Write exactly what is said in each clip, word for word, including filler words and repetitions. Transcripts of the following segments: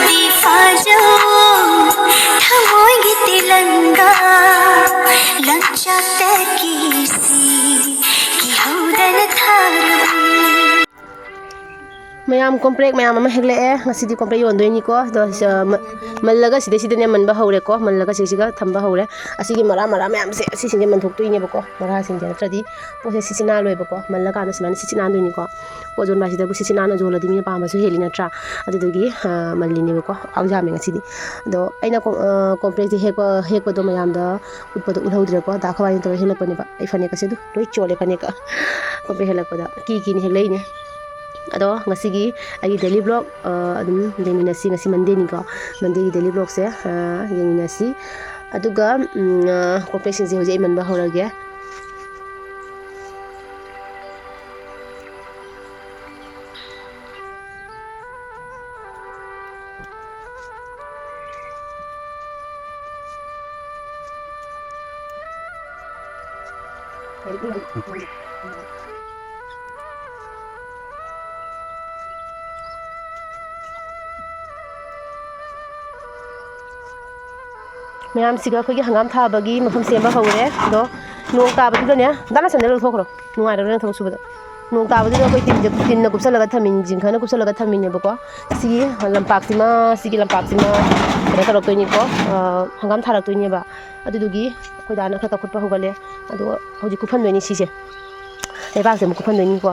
ꯐꯥꯖꯧ ꯊꯃꯣꯏꯒꯤ ꯇꯤꯂꯪꯒꯥ ꯂꯝꯆꯠꯇꯒꯤ ꯁꯤ ꯀꯤꯍꯧꯗꯅ ꯊꯥꯔꯕꯅꯤ꯫ ꯃꯌꯥꯝ ꯀꯣꯝꯄ꯭ꯔꯦꯛ ꯃꯌꯥꯝ ꯑꯃ ꯍꯦꯛꯂꯛꯑꯦ꯫ ꯉꯁꯤꯗꯤ ꯀꯣꯝꯄ꯭ꯔꯦꯛ ꯌꯣꯟꯗꯣꯏꯅꯤꯀꯣ꯫ ꯑꯗꯣ, ꯑ, ꯃ-, ꯃꯜꯂꯒ ꯁꯤꯗꯩꯁꯤꯗꯅꯦ ꯃꯟꯕ ꯍꯧꯔꯦꯀꯣ꯫ ꯃꯜꯂꯒ ꯁꯤꯁꯤꯒ ꯊꯝꯕ ꯍꯧꯔꯦ꯫ ꯑꯁꯤꯒꯤ ꯃꯔꯥ ꯃꯔꯥ ꯃꯌꯥꯝꯁꯦ ꯑꯁꯤꯁꯤꯡꯁꯦ ꯃꯟꯊꯣꯛꯇꯣꯏꯅꯦꯕꯀꯣ꯫ ꯃꯔꯥꯁꯤꯡꯁꯦ ꯅꯠꯇ꯭ꯔꯗꯤ ꯄꯣꯠꯁꯦ ꯁꯤꯠꯁꯤ ꯅꯥꯜꯂꯣꯏꯕꯀꯣ꯫ ꯃꯜꯂꯀꯥꯟꯗ ꯁꯨꯃꯥꯏꯅ ꯁꯤꯠꯁꯤ ꯅꯥꯟꯗꯣꯏꯅꯤꯀꯣ꯫ ꯄꯣꯠ ꯌꯣꯟꯕ ꯍꯥꯏꯁꯤꯗꯕꯨ ꯁꯤꯠꯁꯤ ꯅꯥꯟꯅ ꯌꯣꯜꯂꯗꯤ ꯃꯤꯅ ꯄꯥꯝꯕꯁꯨ ꯍꯦꯜꯂꯤ ꯅꯠꯇ꯭ꯔꯥ? ꯑꯗꯨꯗꯨꯒꯤ, ꯑ, ꯃꯜꯂꯤꯅꯦꯕꯀꯣ꯫ ꯄꯥꯛ ꯌꯥꯝꯃꯦ ꯉꯁꯤꯗꯤ꯫ ꯑꯗꯣ ꯑꯩꯅ ꯀꯣ-, ꯑ, ꯀꯣꯝꯄ꯭ꯔꯦꯛꯁꯦ ꯍꯦꯛꯄ, ꯍꯦꯛꯄꯗꯣ ꯃꯌꯥꯝꯗ ꯎꯠꯄꯗꯣ ꯎꯠꯍꯧꯗ꯭ꯔꯦꯀꯣ꯫ ꯗꯥ ꯈꯋꯥꯏꯅ ꯇꯧꯔ ꯍꯦꯜꯂꯛꯄꯅꯦꯕ꯫ ꯑꯩ ꯐꯅꯦꯛ ꯑꯁꯦ ꯑꯗꯨ ꯂꯣꯏ ꯆꯣꯠꯂꯦ ꯐꯅꯦꯛꯀ꯫ ꯀꯣꯝꯄ꯭ꯔꯦꯛ ꯍꯦꯜꯂꯛꯄꯗ ꯀꯤ ꯀꯤꯅ ꯍꯦꯛꯂꯛꯏꯅꯦ꯫ ꯑꯗꯣ ꯉꯁꯤꯒꯤ ꯑꯩꯒꯤ daily vlog, ꯑ, ꯑꯗꯨꯝ ꯌꯦꯡꯃꯤꯟꯅꯁꯤ꯫ ꯉꯁꯤ Mondayꯅꯤꯀꯣ꯫ Mondayꯒꯤ daily vlogꯁꯦ, ꯑ, ꯌꯦꯡꯃꯤꯟꯅꯁꯤ꯫ ꯑꯗꯨꯒ, ꯎꯝ, ꯑ, ꯀꯣꯝꯄ꯭ꯔꯦꯛꯁꯤꯡꯁꯦ ꯍꯧꯖꯤꯛ ꯑꯩ ꯃꯟꯕ ꯍꯧꯔꯒꯦ꯫ ꯃꯌꯥꯝꯁꯤꯒ ꯑꯩꯈꯣꯏꯒꯤ ꯍꯪꯒꯥꯝ ꯊꯥꯕꯒꯤ ꯃꯐꯝ ꯁꯦꯝꯕ ꯍꯧꯔꯦ꯫ ꯑꯗꯣ ꯅꯣꯡ ꯇꯥꯕꯗꯨꯗꯅꯦ, ꯗꯥ ꯂꯥꯏꯁꯟꯗ ꯂꯧꯊꯣꯛꯈ꯭ꯔꯣ, ꯅꯨꯡꯉꯥꯏꯔꯔꯣꯏ ꯅꯪ ꯊꯕꯛ ꯁꯨꯕꯗ꯫ ꯅꯣꯡ ꯇꯥꯕꯗꯨꯗ ꯑꯩꯈꯣꯏ ꯇꯤꯟꯗ-, ꯇꯤꯟꯅ ꯀꯨꯞꯁꯜꯂꯒ ꯊꯝꯃꯤꯅꯤ, ꯖꯤꯡꯒꯅ ꯀꯨꯞꯁꯜꯂꯒ ꯊꯝꯃꯤꯅꯦꯕꯀꯣ꯫ ꯁꯤꯒꯤ ꯂꯝꯄꯥꯛꯁꯤꯃ, ꯁꯤꯒꯤ ꯂꯝꯄꯥꯛꯁꯤꯃ ꯀꯩꯅꯣ ꯇꯧꯔꯛꯇꯣꯏꯅꯤꯀꯣ, ꯑ, ꯍꯪꯒꯥꯝ ꯊꯥꯔꯛꯇꯣꯏꯅꯦꯕ꯫ ꯑꯗꯨꯗꯨꯒꯤ ꯑꯩꯈꯣꯏ ꯗꯥꯅ ꯈꯔ ꯀꯛꯊꯠꯄ ꯍꯧꯒꯠꯂꯦ꯫ ꯑꯗꯨꯒ ꯍꯧꯖꯤꯛ ꯀꯨꯞꯐꯟꯗꯣꯏꯅꯤ ꯁꯤꯁꯦ꯫ ꯂꯩꯕꯥꯛꯁꯦ ꯑꯃꯨꯛ ꯀꯨꯞꯐꯟꯗꯣꯏꯅꯤꯀꯣ꯫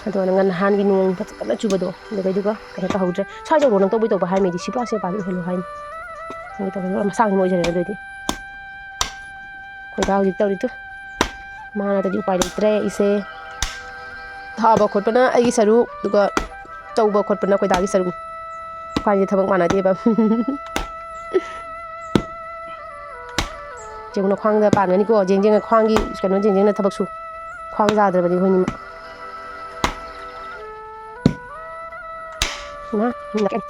ꯑꯗꯣ ꯅꯪ ꯅꯍꯥꯟꯒꯤ ꯅꯣꯡ ꯐꯖ ꯀꯟꯅ ꯆꯨꯕꯗꯣ, ꯑꯗꯨꯗꯩꯗꯨꯒ ꯀꯩꯅꯣ ꯇꯧꯍꯧꯗ꯭ꯔꯦ꯫ ꯁ꯭ꯋꯥꯏꯗ ꯅꯪ ꯇꯧꯕꯩ ꯇꯧꯕ ꯍꯥꯏꯔꯝꯃꯤꯗꯤ ꯁꯤ ꯄꯨꯔꯥ ꯁꯦ ꯄꯥꯜꯂꯤ ꯑꯣꯏꯍꯜꯂꯨ ꯍꯥꯏꯅꯤ꯫ ꯅꯪꯒꯤ ꯇꯧꯕꯗꯣ ꯃꯁꯥꯒꯤ ꯑꯃ ꯑꯣꯏꯖꯔꯦ ꯑꯗꯨꯑꯣꯏꯗꯤ꯫ ꯑꯩꯈꯣꯏ ꯗꯥ ꯍꯧꯖꯤꯛ ꯇꯧꯔꯤꯗꯨ꯫ ꯃꯥ ꯅꯠꯇ꯭ꯔꯗꯤ ꯎꯄꯥꯏ ꯂꯩꯇ꯭ꯔꯦ ꯑꯩꯁꯦ꯫ ꯊꯥꯕ ꯈꯣꯠꯄꯅ ꯑꯩꯒꯤ ꯁꯔꯨꯛ, ꯑꯗꯨꯒ ꯇꯧꯕ ꯈꯣꯠꯄꯅ ꯑꯩꯈꯣꯏ ꯗꯥꯒꯤ ꯁꯔꯨꯛꯅꯤ꯫ ꯑꯩꯈꯣꯏꯒꯤ ꯊꯕꯛ ꯃꯥꯟꯅꯗꯦꯕ꯫ ꯌꯦꯡꯉꯨꯅ, ꯈ꯭ꯋꯥꯡꯗ ꯄꯥꯟꯒꯅꯤꯀꯣ꯫ ꯖꯦꯡ ꯖꯦꯡꯅ ꯈ꯭ꯋꯥꯡꯒꯤ ꯀꯩꯅꯣ, ꯖꯦꯡ ꯖꯦꯡꯅ ꯊꯕꯛ ꯁꯨ꯫ ꯈ꯭ꯋꯥꯡ ꯌꯥꯗ꯭ꯔꯕꯅꯤ ꯑꯩꯈꯣꯏꯅꯤꯃꯛ꯫ ꯏꯃꯥ, ꯃꯤ ꯂꯥꯛꯑꯦ꯫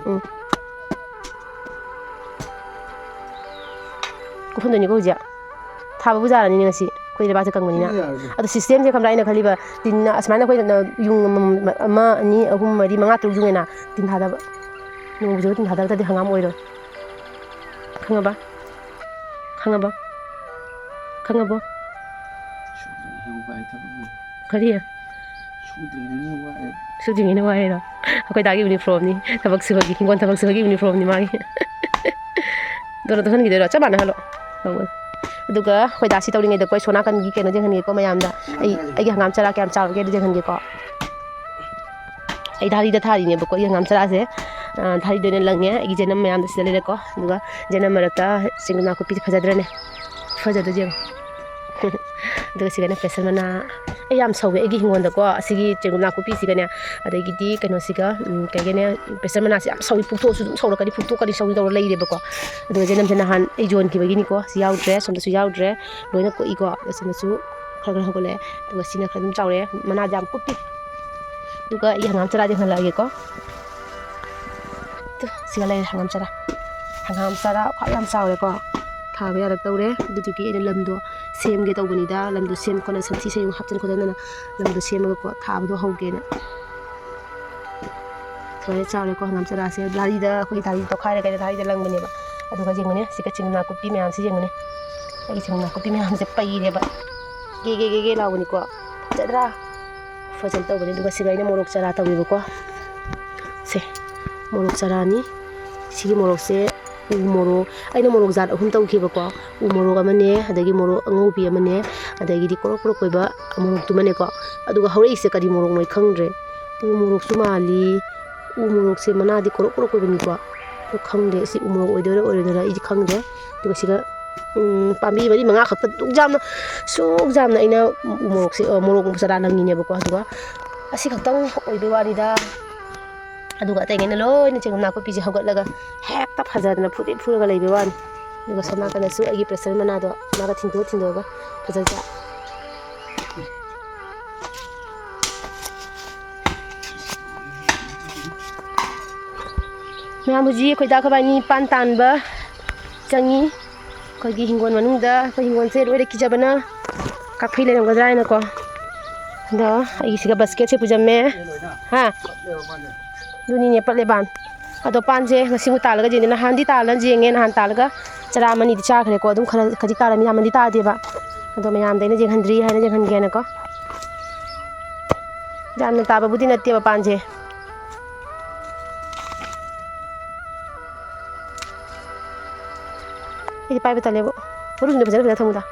ꯎꯝ꯫ ꯀꯨꯞꯐꯝꯗꯣꯏꯅꯤꯀꯣ ꯍꯧꯖꯤꯛ꯫ ꯊꯥꯕꯕꯨ ꯌꯥꯔꯅꯤꯅꯦ ꯉꯁꯤ꯫ ꯄꯩ ꯂꯩꯕꯥꯛꯁꯦ ꯀꯪꯕꯅꯤꯅ꯫ ꯁꯤꯅ ꯌꯥꯔꯣꯏꯗ꯭ꯔꯣ? ꯑꯗꯣ systemꯁꯦ ꯈꯪꯕ꯭ꯔꯥ? ꯑꯩꯅ ꯈꯜꯂꯤꯕ ꯇꯤꯟꯅ ꯑꯁꯨꯃꯥꯏꯅ ꯑꯩꯈꯣꯏꯅ ꯌꯨꯡ ꯑꯃꯃꯝ, ꯑꯃ, ꯑꯅꯤ, ꯑꯍꯨꯝ, ꯃꯔꯤ, ꯃꯉꯥ, ꯇꯔꯨꯛ ꯌꯨꯡꯉꯦꯅ, ꯇꯤꯟ ꯊꯥꯗꯕ꯫ ꯅꯣꯡ ꯆꯨꯔ ꯇꯤꯟ ꯊꯥꯗꯕ ꯇꯥꯔꯗꯤ ꯍꯪꯒꯥꯝ ꯑꯣꯏꯔꯣꯏ꯫ ꯈꯪꯉꯕ? ꯈꯪꯉꯕ? ꯈꯪꯉꯕꯣ? ꯁꯨꯗ꯭ꯔꯤꯉꯩꯗ ꯋꯥꯏ ꯊꯕꯛꯅꯤ꯫ ꯀꯔꯤ? ꯁꯨꯗ꯭ꯔꯤꯉꯩꯗ ꯋꯥꯏ꯫ ꯁꯨꯗ꯭ꯔꯤꯉꯩꯗ ꯋꯥꯏꯔꯣ? ꯑꯩꯈꯣꯏ ꯗꯥꯒꯤ uniformꯅꯤ꯫ ꯊꯕꯛ ꯁꯨꯕꯒꯤ, ꯍꯤꯡꯒꯣꯜ ꯊꯕꯛ ꯁꯨꯕꯒꯤ uniformꯅꯤ ꯃꯥꯒꯤ꯫ ꯗꯣꯟꯗꯣ ꯇꯨꯁꯟꯈꯤꯗꯣꯏꯔꯣ? ꯆꯞ ꯃꯥꯟꯅꯍꯜꯂꯣ꯫ ꯇꯧꯕꯅꯤ꯫ ꯑꯗꯨꯒ ꯑꯩꯈꯣꯏ ꯗꯥ ꯁꯤ ꯇꯧꯔꯤꯉꯩꯗꯀꯣ, ꯑꯩ ꯁꯣꯝ ꯅꯥꯀꯟꯒꯤ ꯀꯩꯅꯣ ꯌꯦꯡꯍꯟꯒꯦꯀꯣ ꯃꯌꯥꯝꯗ꯫ ꯑꯩ, ꯑꯩꯒꯤ ꯍꯪꯒꯥꯝ ꯆꯔꯥ ꯀꯌꯥꯝ ꯆꯥꯎꯔꯒꯦ ꯑꯗꯨ ꯌꯦꯡꯍꯟꯒꯦꯀꯣ꯫ ꯑꯩ ꯙꯥꯔꯤꯗ ꯊꯥꯔꯤꯅꯦꯕꯀꯣ, ꯑꯩꯒꯤ ꯍꯪꯒꯥꯝ ꯆꯔꯥꯁꯦ꯫ ꯑ, ꯙꯥꯔꯤꯗ ꯑꯣꯏꯅ ꯂꯪꯉꯦ꯫ ꯑꯩꯒꯤ ꯆꯦꯅꯝ ꯃꯌꯥꯝꯗꯣ ꯁꯤꯗ ꯂꯩꯔꯦꯀꯣ꯫ ꯑꯗꯨꯒ ꯆꯦꯅꯝ ꯃꯔꯛꯇ ꯆꯦꯡꯒꯨꯝ ꯅꯥꯀꯨꯞꯄꯤꯁꯦ ꯐꯖꯗ꯭ꯔꯅꯦ? ꯐꯖꯗꯣ ꯌꯦꯡꯉꯣ꯫ ꯑꯗꯨꯒ ꯁꯤꯒꯅ ꯄꯦꯁꯟ ꯃꯅꯥ꯫ ꯑꯩ ꯌꯥꯝ ꯁꯧꯋꯦ ꯑꯩꯒꯤ ꯍꯤꯡꯒꯣꯜꯗꯀꯣ꯫ ꯑꯁꯤꯒꯤ ꯆꯦꯡꯒꯨꯝ ꯅꯥꯀꯨꯞꯄꯤꯁꯤꯒꯅꯦ, ꯑꯗꯒꯤꯗꯤ ꯀꯩꯅꯣꯁꯤꯒ, ꯎꯝ, ꯀꯩꯒꯤꯅꯦ, ꯄꯦꯁꯟ ꯃꯅꯥꯁꯦ ꯌꯥꯝ ꯁꯧꯏ, ꯐꯨꯛꯇꯣꯛꯑꯁꯨ ꯑꯗꯨꯝ ꯁꯧꯔꯛꯀꯅꯤ, ꯐꯨꯛꯇꯣꯛꯀꯅꯤ, ꯁꯧꯏ ꯇꯧꯔ ꯂꯩꯔꯦꯕꯀꯣ꯫ ꯑꯗꯨꯒ ꯆꯦꯅꯝꯁꯦ ꯅꯍꯥꯟ ꯑꯩ ꯌꯣꯟꯈꯤꯕꯒꯤꯅꯤꯀꯣ꯫ ꯁꯤ ꯌꯥꯎꯗ꯭ꯔꯦ, ꯁꯣꯝꯗꯁꯨ ꯌꯥꯎꯗ꯭ꯔꯦ, ꯂꯣꯏꯅ ꯀꯣꯛꯏꯀꯣ꯫ ꯑꯁꯤꯅꯁꯨ ꯈꯔ ꯈꯔ ꯍꯧꯒꯠꯂꯛꯑꯦ꯫ ꯑꯗꯨꯒ ꯁꯤꯅ ꯈꯔ ꯑꯗꯨꯝ ꯆꯥꯎꯔꯛꯑꯦ, ꯃꯅꯥꯗꯤ ꯌꯥꯝ ꯀꯨꯞꯄꯤ꯫ ꯑꯗꯨꯒ ꯑꯩꯒꯤ ꯍꯪꯒꯥꯝ ꯆꯔꯥꯗꯤ ꯍꯪꯍꯜꯂꯛꯑꯒꯦꯀꯣ꯫ ꯇꯨ, ꯁꯤꯒ ꯂꯩꯔꯦ ꯍꯪꯒꯥꯝ ꯆꯔꯥ꯫ ꯍꯪꯒꯥꯝ ꯆꯔꯥ ꯈ꯭ꯋꯥꯏ ꯌꯥꯝ ꯆꯥꯎꯔꯦꯀꯣ꯫ ꯊꯥꯕ ꯌꯥꯔꯛꯇꯧꯔꯦ꯫ ꯑꯗꯨꯗꯨꯒꯤ ꯑꯩꯅ ꯂꯝꯗꯣ ꯁꯦꯝꯒꯦ ꯇꯧꯕꯅꯤꯗ꯫ ꯂꯝꯗꯣ ꯁꯦꯝ ꯈꯣꯠꯅ ꯁꯟꯊꯤ ꯁꯟꯌꯨꯡ ꯍꯥꯞꯆꯤꯟ ꯈꯣꯠꯆꯤꯟꯗꯅ ꯂꯝꯗꯣ ꯁꯦꯝꯃꯒꯀꯣ ꯊꯥꯕꯗꯣ ꯍꯧꯒꯦꯅ꯫ ꯁꯨꯃꯥꯏꯅ ꯆꯥꯎꯔꯦꯀꯣ ꯍꯪꯒꯥꯝ ꯆꯔꯥꯁꯦ꯫ ꯂꯥꯔꯤꯗ, ꯑꯩꯈꯣꯏꯒꯤ ꯂꯥꯔꯤ ꯇꯧꯈꯥꯏꯔꯒ ꯑꯩꯅ ꯂꯥꯔꯤꯗ ꯂꯪꯕꯅꯦꯕ꯫ ꯑꯗꯨꯒ ꯌꯦꯡꯉꯨꯅꯦ, ꯁꯤꯒ ꯆꯤꯡ ꯅꯥꯀꯨꯞꯄꯤ ꯃꯌꯥꯝꯁꯤ ꯌꯦꯡꯉꯨꯅꯦ꯫ ꯑꯩꯒꯤ ꯆꯤꯡ ꯅꯥꯀꯨꯞꯄꯤ ꯃꯌꯥꯝꯁꯦ ꯄꯩꯔꯦꯕ꯫ ꯒꯦ ꯒꯦ ꯒꯦ ꯒꯦ ꯂꯥꯎꯕꯅꯤꯀꯣ꯫ ꯐꯖꯗ꯭ꯔꯥ? ꯐꯖꯅ ꯇꯧꯕꯅꯤ꯫ ꯑꯗꯨꯒ ꯁꯤꯒ ꯑꯩꯅ ꯃꯣꯔꯣꯛ ꯆꯔꯥ ꯇꯧꯋꯦꯕꯀꯣ꯫ ꯁꯦ, ꯃꯣꯔꯣꯛ ꯆꯔꯥꯅꯤ꯫ ꯁꯤꯒꯤ ꯃꯣꯔꯣꯛꯁꯦ ꯎ ꯃꯣꯔꯣꯛ, ꯑꯩꯅ ꯃꯣꯔꯣꯛ ꯖꯥꯠ ꯑꯍꯨꯝ ꯇꯧꯈꯤꯕꯀꯣ꯫ ꯎ ꯃꯣꯔꯣꯛ ꯑꯃꯅꯦ, ꯑꯗꯒꯤ ꯃꯣꯔꯣꯛ ꯑꯉꯧꯕꯤ ꯑꯃꯅꯦ, ꯑꯗꯒꯤꯗꯤ ꯀꯣꯔꯣꯛ ꯀꯣꯔꯣꯛ ꯀꯣꯏꯕ ꯃꯣꯔꯣꯛꯇꯨꯃꯅꯦꯀꯣ꯫ ꯑꯗꯨꯒ ꯍꯧꯔꯛꯏꯁꯦ ꯀꯔꯤ ꯃꯣꯔꯣꯛꯅꯣ ꯑꯩ ꯈꯪꯗ꯭ꯔꯦ꯫ ꯎ ꯃꯣꯔꯣꯛꯁꯨ ꯃꯥꯜꯂꯤ꯫ ꯎ ꯃꯣꯔꯣꯛꯁꯦ ꯃꯅꯥꯗꯤ ꯀꯣꯔꯣꯛ ꯀꯣꯔꯣꯛ ꯀꯣꯏꯕꯅꯤꯀꯣ꯫ ꯑꯗꯣ ꯈꯪꯗꯦ ꯁꯤ ꯎ ꯃꯣꯔꯣꯛ ꯑꯣꯏꯗꯣꯏꯔꯥ ꯑꯣꯏꯔꯣꯏꯗꯣꯏꯔꯥ ꯑꯩꯗꯤ ꯈꯪꯗ꯭ꯔꯦ꯫ ꯑꯗꯨꯒ ꯁꯤꯒ, ꯎꯝ, ꯄꯥꯝꯕꯤ ꯃꯔꯤ ꯃꯉꯥ ꯈꯛꯇ ꯑꯗꯨꯛ ꯌꯥꯝꯅ, ꯁꯨꯛ ꯌꯥꯝꯅ ꯑꯩꯅ ꯎ ꯃꯣꯔꯣꯛꯁꯦ, ꯑ, ꯃꯣꯔꯣꯛ ꯆꯔꯥ ꯂꯪꯉꯤꯅꯦꯕꯀꯣ꯫ ꯑꯗꯨꯒ ꯑꯁꯤ ꯈꯛꯇꯪ ꯑꯣꯏꯕꯩ ꯋꯥꯅꯤꯗ꯫ ꯑꯗꯨꯒ ꯑꯇꯩꯉꯩꯅ ꯂꯣꯏꯅ ꯆꯦꯡꯒꯨꯝ ꯅꯥꯀꯨꯞꯄꯤꯁꯦ ꯍꯧꯒꯠꯂꯒ ꯍꯦꯛꯇ ꯐꯖꯗꯅ ꯐꯨꯗꯤꯠ ꯐꯨꯔꯒ ꯂꯩꯕꯩ ꯋꯥꯅꯤ꯫ ꯑꯗꯨꯒ ꯁꯣꯝ ꯅꯥꯀꯟꯗꯁꯨ ꯑꯩꯒꯤ ꯄ꯭ꯔꯦꯁꯔ ꯃꯅꯥꯗꯣ ꯃꯥꯒ ꯊꯤꯟꯗꯣꯛ ꯊꯤꯟꯗꯣꯛꯑꯒ ꯐꯖꯅ ꯃꯌꯥꯝ ꯍꯧꯖꯤꯛ ꯑꯩꯈꯣꯏ ꯗꯥ ꯈꯣꯏꯕꯥꯅꯤ ꯄꯥꯟ ꯇꯥꯟꯕ ꯆꯪꯉꯤ꯫ ꯑꯩꯈꯣꯏꯒꯤ ꯍꯤꯡꯒꯣꯜ ꯃꯅꯨꯡꯗ, ꯑꯩꯈꯣꯏ ꯍꯤꯡꯒꯣꯜꯁꯦ ꯂꯣꯏꯅ ꯀꯤꯖꯕꯅ ꯀꯥꯐꯩ ꯂꯩꯔꯝꯒꯗ꯭ꯔꯥ ꯍꯥꯏꯅꯀꯣ꯫ ꯑꯗꯣ ꯑꯩꯒꯤꯁꯤꯒ ꯕꯁꯀꯦꯠꯁꯦ ꯄꯨꯖꯝꯃꯦ꯫ ꯍꯥ? ꯑꯗꯨꯅꯤꯅꯦ, ꯄꯠꯂꯦ ꯄꯥꯟ꯫ ꯑꯗꯣ ꯄꯥꯟꯁꯦ ꯉꯁꯤꯃꯨꯛ ꯇꯥꯜꯂꯒ ꯌꯦꯡꯗꯦ꯫ ꯅꯍꯥꯟꯗꯤ ꯇꯥꯜꯂꯅ ꯌꯦꯡꯉꯦ, ꯅꯍꯥꯟ ꯇꯥꯜꯂꯒ ꯆꯔꯥ ꯑꯃꯅꯤꯗꯤ ꯆꯥꯈ꯭ꯔꯦꯀꯣ꯫ ꯑꯗꯨꯝ ꯈꯔ ꯈꯖꯤꯛ ꯇꯥꯔꯝꯃꯤ, ꯌꯥꯝꯅꯗꯤ ꯇꯥꯗꯦꯕ꯫ ꯑꯗꯣ ꯃꯌꯥꯝꯗ ꯑꯩꯅ ꯌꯦꯡꯍꯟꯗ꯭ꯔꯤ ꯍꯥꯏꯅ ꯌꯦꯡꯍꯟꯒꯦꯅꯀꯣ꯫ ꯌꯥꯝꯅ ꯇꯥꯕꯕꯨꯗꯤ ꯅꯠꯇꯦꯕ ꯄꯥꯟꯁꯦ꯫ ꯑꯩꯗꯤ ꯄꯥꯏꯕ ꯇꯜꯂꯦꯕꯣ꯫ ꯃꯔꯨꯁꯤꯡꯗꯣ ꯐꯖꯅ ꯐꯖꯅ ꯊꯝꯃꯨꯗ꯫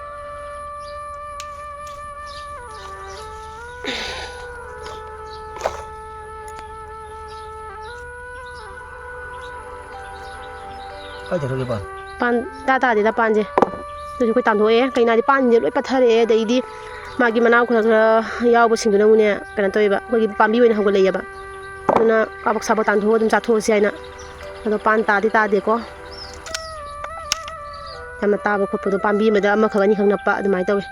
ꯀꯥꯏ ꯆꯠꯈ꯭ꯔꯒꯦ ꯄꯥꯟ? ꯄꯥꯟ ꯇꯥ ꯇꯥꯗꯦꯗ ꯄꯥꯟꯁꯦ꯫ ꯑꯗꯨꯁꯨ ꯑꯩꯈꯣꯏ ꯇꯥꯟꯊꯣꯛꯑꯦ꯫ ꯀꯩꯅꯣ ꯍꯥꯏꯗꯤ ꯄꯥꯟꯁꯤꯡꯁꯦ ꯂꯣꯏ ꯄꯠꯊꯔꯛꯑꯦ꯫ ꯑꯗꯩꯗꯤ ꯃꯥꯒꯤ ꯃꯅꯥꯎ ꯈꯔ ꯈꯔ ꯌꯥꯎꯕꯁꯤꯡꯗꯨꯅ ꯑꯃꯨꯛꯅꯦ ꯀꯩꯅꯣ ꯇꯧꯋꯦꯕ, ꯑꯩꯈꯣꯏꯒꯤ ꯄꯥꯝꯕꯤ ꯑꯣꯏꯅ ꯍꯧꯒꯠꯂꯛꯑꯦꯕ꯫ ꯑꯗꯨꯅ ꯀꯥꯕꯛ ꯁꯥꯕꯛ ꯇꯥꯟꯊꯣꯛꯑꯒ ꯑꯗꯨꯝ ꯆꯥꯊꯣꯛꯑꯁꯤ ꯍꯥꯏꯅ꯫ ꯑꯗꯣ ꯄꯥꯟ ꯇꯥꯗꯤ ꯇꯥꯗꯦꯀꯣ꯫ ꯌꯥꯝꯅ ꯇꯥꯕ ꯈꯣꯠꯄꯗꯣ ꯄꯥꯝꯕꯤ ꯑꯃꯗ ꯑꯃꯈꯛ ꯑꯅꯤꯈꯛ ꯅꯞꯄ ꯑꯗꯨꯃꯥꯏꯅ ꯇꯧꯋꯤ꯫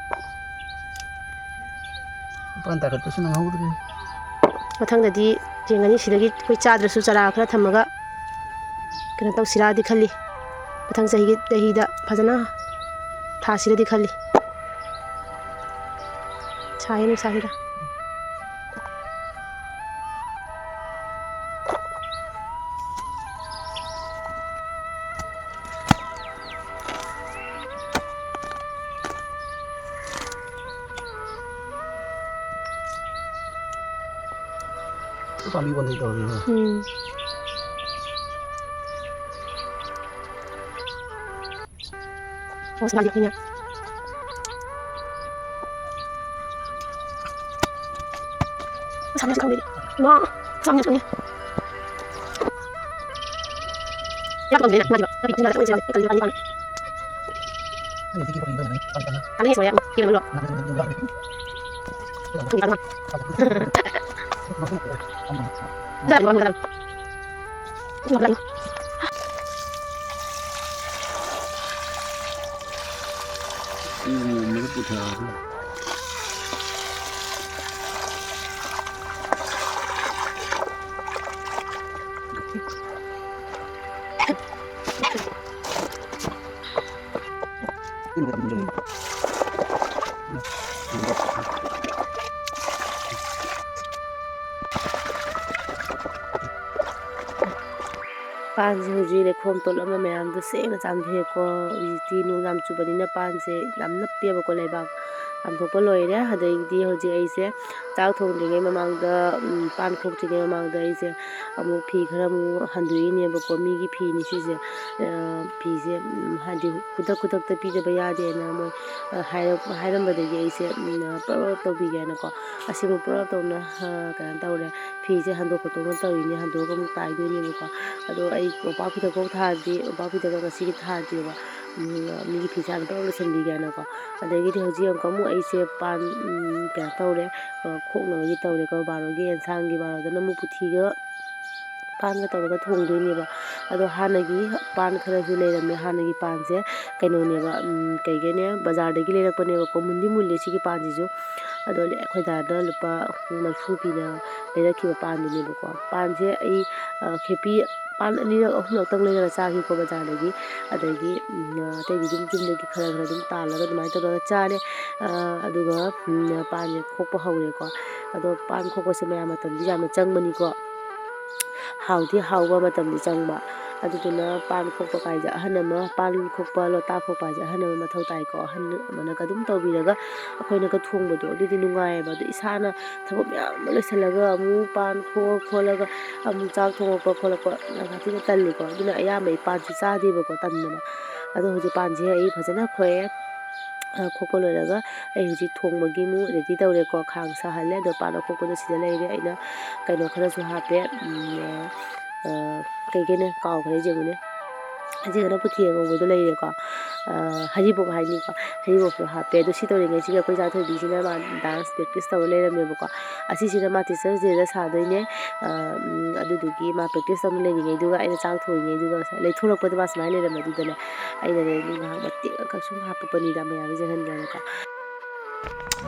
ꯄꯥꯟ ꯇꯥꯈꯠꯄꯁꯨ ꯅꯪꯍꯧꯗ꯭ꯔꯦ꯫ ꯃꯊꯪꯗꯗꯤ ꯌꯦꯡꯒꯅꯤ, ꯁꯤꯗꯒꯤ ꯑꯩꯈꯣꯏ ꯆꯥꯗ꯭ꯔꯁꯨ ꯆꯔꯥ ꯈꯔ ꯊꯝꯃꯒ ꯀꯩꯅꯣ ꯇꯧꯁꯤꯔꯥꯗꯤ ꯈꯜꯂꯤ꯫ ꯃꯊꯪ ꯆꯍꯤꯒꯤ, ꯆꯍꯤꯗ ꯐꯖꯅ ꯊꯥꯁꯤꯔꯗꯤ ꯈꯜꯂꯤ꯫ ꯁꯥꯏꯌꯦ ꯅꯨꯡꯁꯥꯁꯤꯗ꯫ ꯄꯥꯝꯕꯤ ꯑꯣꯟꯊꯣꯛ ꯇꯧꯔꯤꯅꯦ꯫ ꯎꯝ꯫ ꯑꯣ, ꯁꯤ ꯃꯥꯒꯤ ꯑꯩꯈꯣꯏꯅ꯫ ꯁꯥꯡꯅꯁꯨ ꯈꯪꯗꯦ꯫ ꯏꯃꯥ, ꯁꯥꯡꯅꯁꯨ ꯈꯪꯗꯦ꯫ ꯌꯥꯝ ꯇꯧꯗꯦꯅ, ꯃꯥꯗꯤꯕ꯫ ꯃꯥꯗꯤ ꯏꯊꯟꯗ ꯆꯠꯂꯣꯏꯁꯦ ꯃꯥꯗꯤ꯫ ꯑꯩ ꯇꯜꯂꯤ ꯄꯥꯝꯃꯤ꯫ ꯇꯜꯂꯤ ꯁꯣꯏꯔꯦ꯫ ꯀꯩꯅꯣ ꯂꯣ? ꯊꯨꯝ ꯆꯥꯗ꯭ꯔꯤꯕꯣ? ꯊꯨꯝ ꯆꯥꯗ꯭ꯔꯤꯕꯣ? ꯄꯥꯟꯁꯦ ꯍꯧꯖꯤꯛ ꯂꯩꯈꯣꯝ ꯇꯣꯠꯂꯝꯕ ꯃꯌꯥꯝꯗꯣ ꯁꯦꯡꯅ ꯆꯥꯝꯊꯣꯛꯑꯦꯀꯣ꯫ ꯍꯧꯖꯤꯛꯇꯤ ꯅꯣꯡ ꯌꯥꯝ ꯆꯨꯕꯅꯤꯅ ꯄꯥꯟꯁꯦ ꯌꯥꯝ ꯅꯞꯄꯦꯕꯀꯣ, ꯂꯩꯕꯥꯛ ꯆꯥꯝꯊꯣꯛꯄ ꯂꯣꯏꯔꯦ꯫ ꯑꯗꯩꯗꯤ ꯍꯧꯖꯤꯛ ꯑꯩꯁꯦ ꯆꯥꯛ ꯊꯣꯡꯗ꯭ꯔꯤꯉꯩ ꯃꯃꯥꯡꯗ, ꯎꯝ, ꯄꯥꯟ ꯈꯣꯛꯇ꯭ꯔꯤꯉꯩ ꯃꯃꯥꯡꯗ ꯑꯩꯁꯦ ꯑꯃꯨꯛ ꯐꯤ ꯈꯔ ꯑꯃꯨꯛ ꯍꯟꯗꯣꯛꯏꯅꯦꯕꯀꯣ꯫ ꯃꯤꯒꯤ ꯐꯤꯅꯤ ꯁꯤꯁꯦ꯫ ꯑ, ꯐꯤꯁꯦ, ꯎꯝ, ꯍꯥꯏꯗꯤ ꯈꯨꯗꯛ ꯈꯨꯗꯛꯇ ꯄꯤꯗꯕ ꯌꯥꯗꯦꯅ ꯃꯣꯏ, ꯑ, ꯍꯥꯏꯔꯛ-, ꯍꯥꯏꯔꯝꯕꯗꯒꯤ ꯑꯩꯁꯦ, ꯎꯝ, ꯄ꯭ꯔꯞ ꯄ꯭ꯔꯞ ꯇꯧꯕꯤꯒꯦꯅꯀꯣ꯫ ꯑꯁꯤꯕꯨ ꯄ꯭ꯔꯞ ꯇꯧꯅ, ꯑ, ꯀꯩꯅꯣ ꯇꯧꯔꯦ꯫ ꯐꯤꯁꯦ ꯍꯟꯗꯣꯛ ꯈꯣꯠꯇꯣꯛꯅ ꯇꯧꯔꯤꯅꯦ, ꯍꯟꯗꯣꯛꯑꯒ ꯑꯃꯨꯛ ꯇꯥꯏꯗꯣꯏꯅꯦꯕꯀꯣ꯫ ꯑꯗꯣ ꯑꯩ ꯃꯣꯝꯄꯥꯛ ꯐꯤꯗꯛꯐꯥꯎ ꯊꯥꯗ꯭ꯔꯤ, ꯃꯣꯝꯄꯥꯛ ꯐꯤꯗꯛꯀ ꯉꯁꯤꯒꯤ ꯊꯥꯗ꯭ꯔꯤꯕ꯫ ꯎꯝ, ꯃꯤꯒꯤ ꯐꯤꯁꯦ ꯍꯥꯟꯅ ꯄꯨꯂꯞ ꯂꯣꯏꯁꯤꯟꯕꯤꯒꯦꯅꯀꯣ꯫ ꯑꯗꯒꯤꯗꯤ ꯍꯧꯖꯤꯛ ꯑꯃꯨꯛꯀ ꯑꯃꯨꯛ ꯑꯩꯁꯦ ꯄꯥꯟ, ꯎꯝ, ꯀꯩꯅꯣ ꯇꯧꯔꯦ, ꯑ, ꯈꯣꯛꯅꯕꯒꯤ ꯇꯧꯔꯦꯀꯣ꯫ ꯕꯥꯔꯣꯒꯤ ꯑꯦꯟꯁꯥꯡꯒꯤ, ꯕꯥꯔꯣꯗꯅ ꯑꯃꯨꯛ ꯄꯨꯊꯤꯒ ꯄꯥꯟꯒ ꯇꯧꯔꯒ ꯊꯣꯡꯗꯣꯏꯅꯦꯕ꯫ ꯑꯗꯣ ꯍꯥꯟꯅꯒꯤ ꯄꯥꯟ ꯈꯔꯁꯨ ꯂꯩꯔꯝꯃꯦ꯫ ꯍꯥꯟꯅꯒꯤ ꯄꯥꯟꯁꯦ ꯀꯩꯅꯣꯅꯦꯕ, ꯎꯝ, ꯀꯩꯒꯤꯅꯦ, ꯕꯖꯥꯔꯗꯒꯤ ꯂꯩꯔꯛꯄꯅꯦꯕꯀꯣ꯫ ꯃꯨꯟꯗꯤ ꯃꯨꯜꯂꯦ ꯁꯤꯒꯤ ꯄꯥꯟꯁꯤꯁꯨ꯫ ꯑꯗꯣ ꯑꯩꯈꯣꯏ ꯗꯥꯗ ꯂꯨꯄꯥ ꯃꯔꯤꯐꯨ ꯄꯤꯅ ꯂꯩꯔꯛꯈꯤꯕ ꯄꯥꯟꯗꯨꯅꯦꯕꯀꯣ꯫ ꯄꯥꯟꯁꯦ ꯑꯩ, ꯑ, ꯈꯦꯄꯤ ꯄꯥꯟ ꯑꯅꯤꯔꯛ ꯑꯍꯨꯝꯂꯛꯇꯪ ꯂꯩꯔꯒ ꯆꯥꯈꯤꯀꯣ ꯕꯖꯥꯔꯗꯒꯤ꯫ ꯑꯗꯒꯤ, ꯎꯝ, ꯑꯇꯩꯗꯤ ꯑꯗꯨꯝ ꯌꯨꯝꯗꯒꯤ ꯈꯔ ꯈꯔ ꯑꯗꯨꯝ ꯇꯥꯜꯂꯒ ꯑꯗꯨꯃꯥꯏꯅ ꯇꯧꯔꯒ ꯆꯥꯔꯦ꯫ ꯑ, ꯑꯗꯨꯒ, ꯎꯝ, ꯄꯥꯟꯁꯦ ꯈꯣꯛꯄ ꯍꯧꯔꯦꯀꯣ꯫ ꯑꯗꯣ ꯄꯥꯟ ꯈꯣꯛꯄꯁꯦ ꯃꯌꯥꯝ ꯃꯇꯝꯗꯤ ꯌꯥꯝꯅ ꯆꯪꯕꯅꯤꯀꯣ꯫ ꯍꯥꯎꯗꯤ ꯍꯥꯎꯕ, ꯃꯇꯝꯗꯤ ꯆꯪꯕ꯫ ꯑꯗꯨꯗꯨꯅ ꯄꯥꯟ ꯈꯣꯛꯄ ꯀꯥꯏꯁꯦ ꯑꯍꯟ ꯑꯃ, ꯄꯥꯟ ꯈꯣꯛꯄ, ꯂꯣꯇꯥ ꯈꯣꯛꯄ ꯍꯥꯏꯁꯦ ꯑꯍꯟ ꯑꯃ ꯃꯊꯧ ꯇꯥꯏꯀꯣ꯫ ꯑꯍꯟ ꯑꯃꯅꯒ ꯑꯗꯨꯝ ꯇꯧꯕꯤꯔꯒ ꯑꯩꯈꯣꯏꯅꯒ ꯊꯣꯡꯕꯗꯣ ꯑꯗꯨꯗꯤ ꯅꯨꯡꯉꯥꯏꯌꯦꯕ꯫ ꯑꯗꯣ ꯏꯁꯥꯅ ꯊꯕꯛ ꯃꯌꯥꯝ ꯑꯃ ꯂꯣꯏꯁꯤꯜꯂꯒ ꯑꯃꯨꯛ ꯄꯥꯟ ꯈꯣꯛꯑ ꯈꯣꯠꯂꯒ ꯑꯃꯨꯛ ꯆꯥꯛ ꯊꯣꯡꯉꯛꯄ ꯈꯣꯠꯂꯛꯄ ꯌꯥꯝ ꯊꯤꯅ ꯇꯜꯂꯤꯀꯣ꯫ ꯑꯗꯨꯅ ꯑꯌꯥꯝꯕ ꯑꯩ ꯄꯥꯟꯁꯨ ꯆꯥꯗꯦꯕꯀꯣ, ꯇꯟꯗꯅ꯫ ꯑꯗꯣ ꯍꯧꯖꯤꯛ ꯄꯥꯟꯁꯦ ꯑꯩ ꯐꯖꯅ ꯈꯣꯛꯑꯦ꯫ ꯑ, ꯈꯣꯛꯄ ꯂꯣꯏꯔꯒ ꯑꯩ ꯍꯧꯖꯤꯛ ꯊꯣꯡꯕꯒꯤ ꯑꯃꯨꯛ ready ꯇꯧꯔꯦꯀꯣ꯫ ꯈꯥꯡ ꯁꯥꯍꯜꯂꯦ, ꯑꯗꯣ ꯄꯥꯟ ꯑꯈꯣꯛꯄꯗꯣ ꯁꯤꯗ ꯂꯩꯔꯦ꯫ ꯑꯩꯅ ꯀꯩꯅꯣ ꯈꯔꯁꯨ ꯍꯥꯞꯄꯦ, ꯎꯝ, ꯑ, ꯀꯩ ꯀꯩꯅꯣ ꯀꯥꯎꯈ꯭ꯔꯦ, ꯌꯦꯡꯉꯨꯅꯦ꯫ ꯍꯧꯖꯤꯛ ꯀꯩꯅꯣ ꯄꯨꯊꯤ ꯑꯉꯧꯕꯗꯣ ꯂꯩꯔꯦꯀꯣ꯫ ꯑ, ꯍꯔꯤꯕꯣꯞ ꯍꯥꯏꯅꯤꯀꯣ, ꯍꯔꯤꯕꯣꯞꯁꯨ ꯍꯥꯞꯄꯦ꯫ ꯑꯗꯣ ꯁꯤ ꯇꯧꯔꯤꯉꯩꯁꯤꯒ ꯑꯩꯈꯣꯏ ꯆꯥ ꯊꯣꯏꯕꯤꯁꯤꯅ ꯃꯥ dance practice ꯇꯧꯔ ꯂꯩꯔꯝꯃꯦꯕꯀꯣ꯫ ꯑꯁꯤꯁꯤꯅ ꯃꯥ Teachers Dayꯗ ꯁꯥꯗꯣꯏꯅꯦ꯫ ꯑ, ꯎꯝ, ꯑꯗꯨꯗꯨꯒꯤ ꯃꯥ practice ꯇꯧꯅ ꯂꯩꯔꯤꯉꯩꯗꯨꯒ ꯑꯩꯅ ꯆꯥꯛ ꯊꯣꯡꯉꯤꯉꯩꯗꯨꯒ ꯉꯁꯥꯏ ꯂꯩꯊꯣꯔꯛꯄꯗ ꯃꯥ ꯁꯨꯃꯥꯏꯅ ꯂꯩꯔꯝꯕꯗꯨꯗꯅꯦ, ꯑꯩꯅꯅꯦ ꯑꯗꯨꯝ ꯉꯥꯏꯍꯥꯛ ꯃꯇꯦꯛ ꯑꯃꯈꯛ ꯁꯨꯝ ꯍꯥꯞꯄꯛꯄꯅꯤꯗ ꯃꯌꯥꯝ ꯌꯦꯡꯍꯟꯒꯦꯅꯀꯣ꯫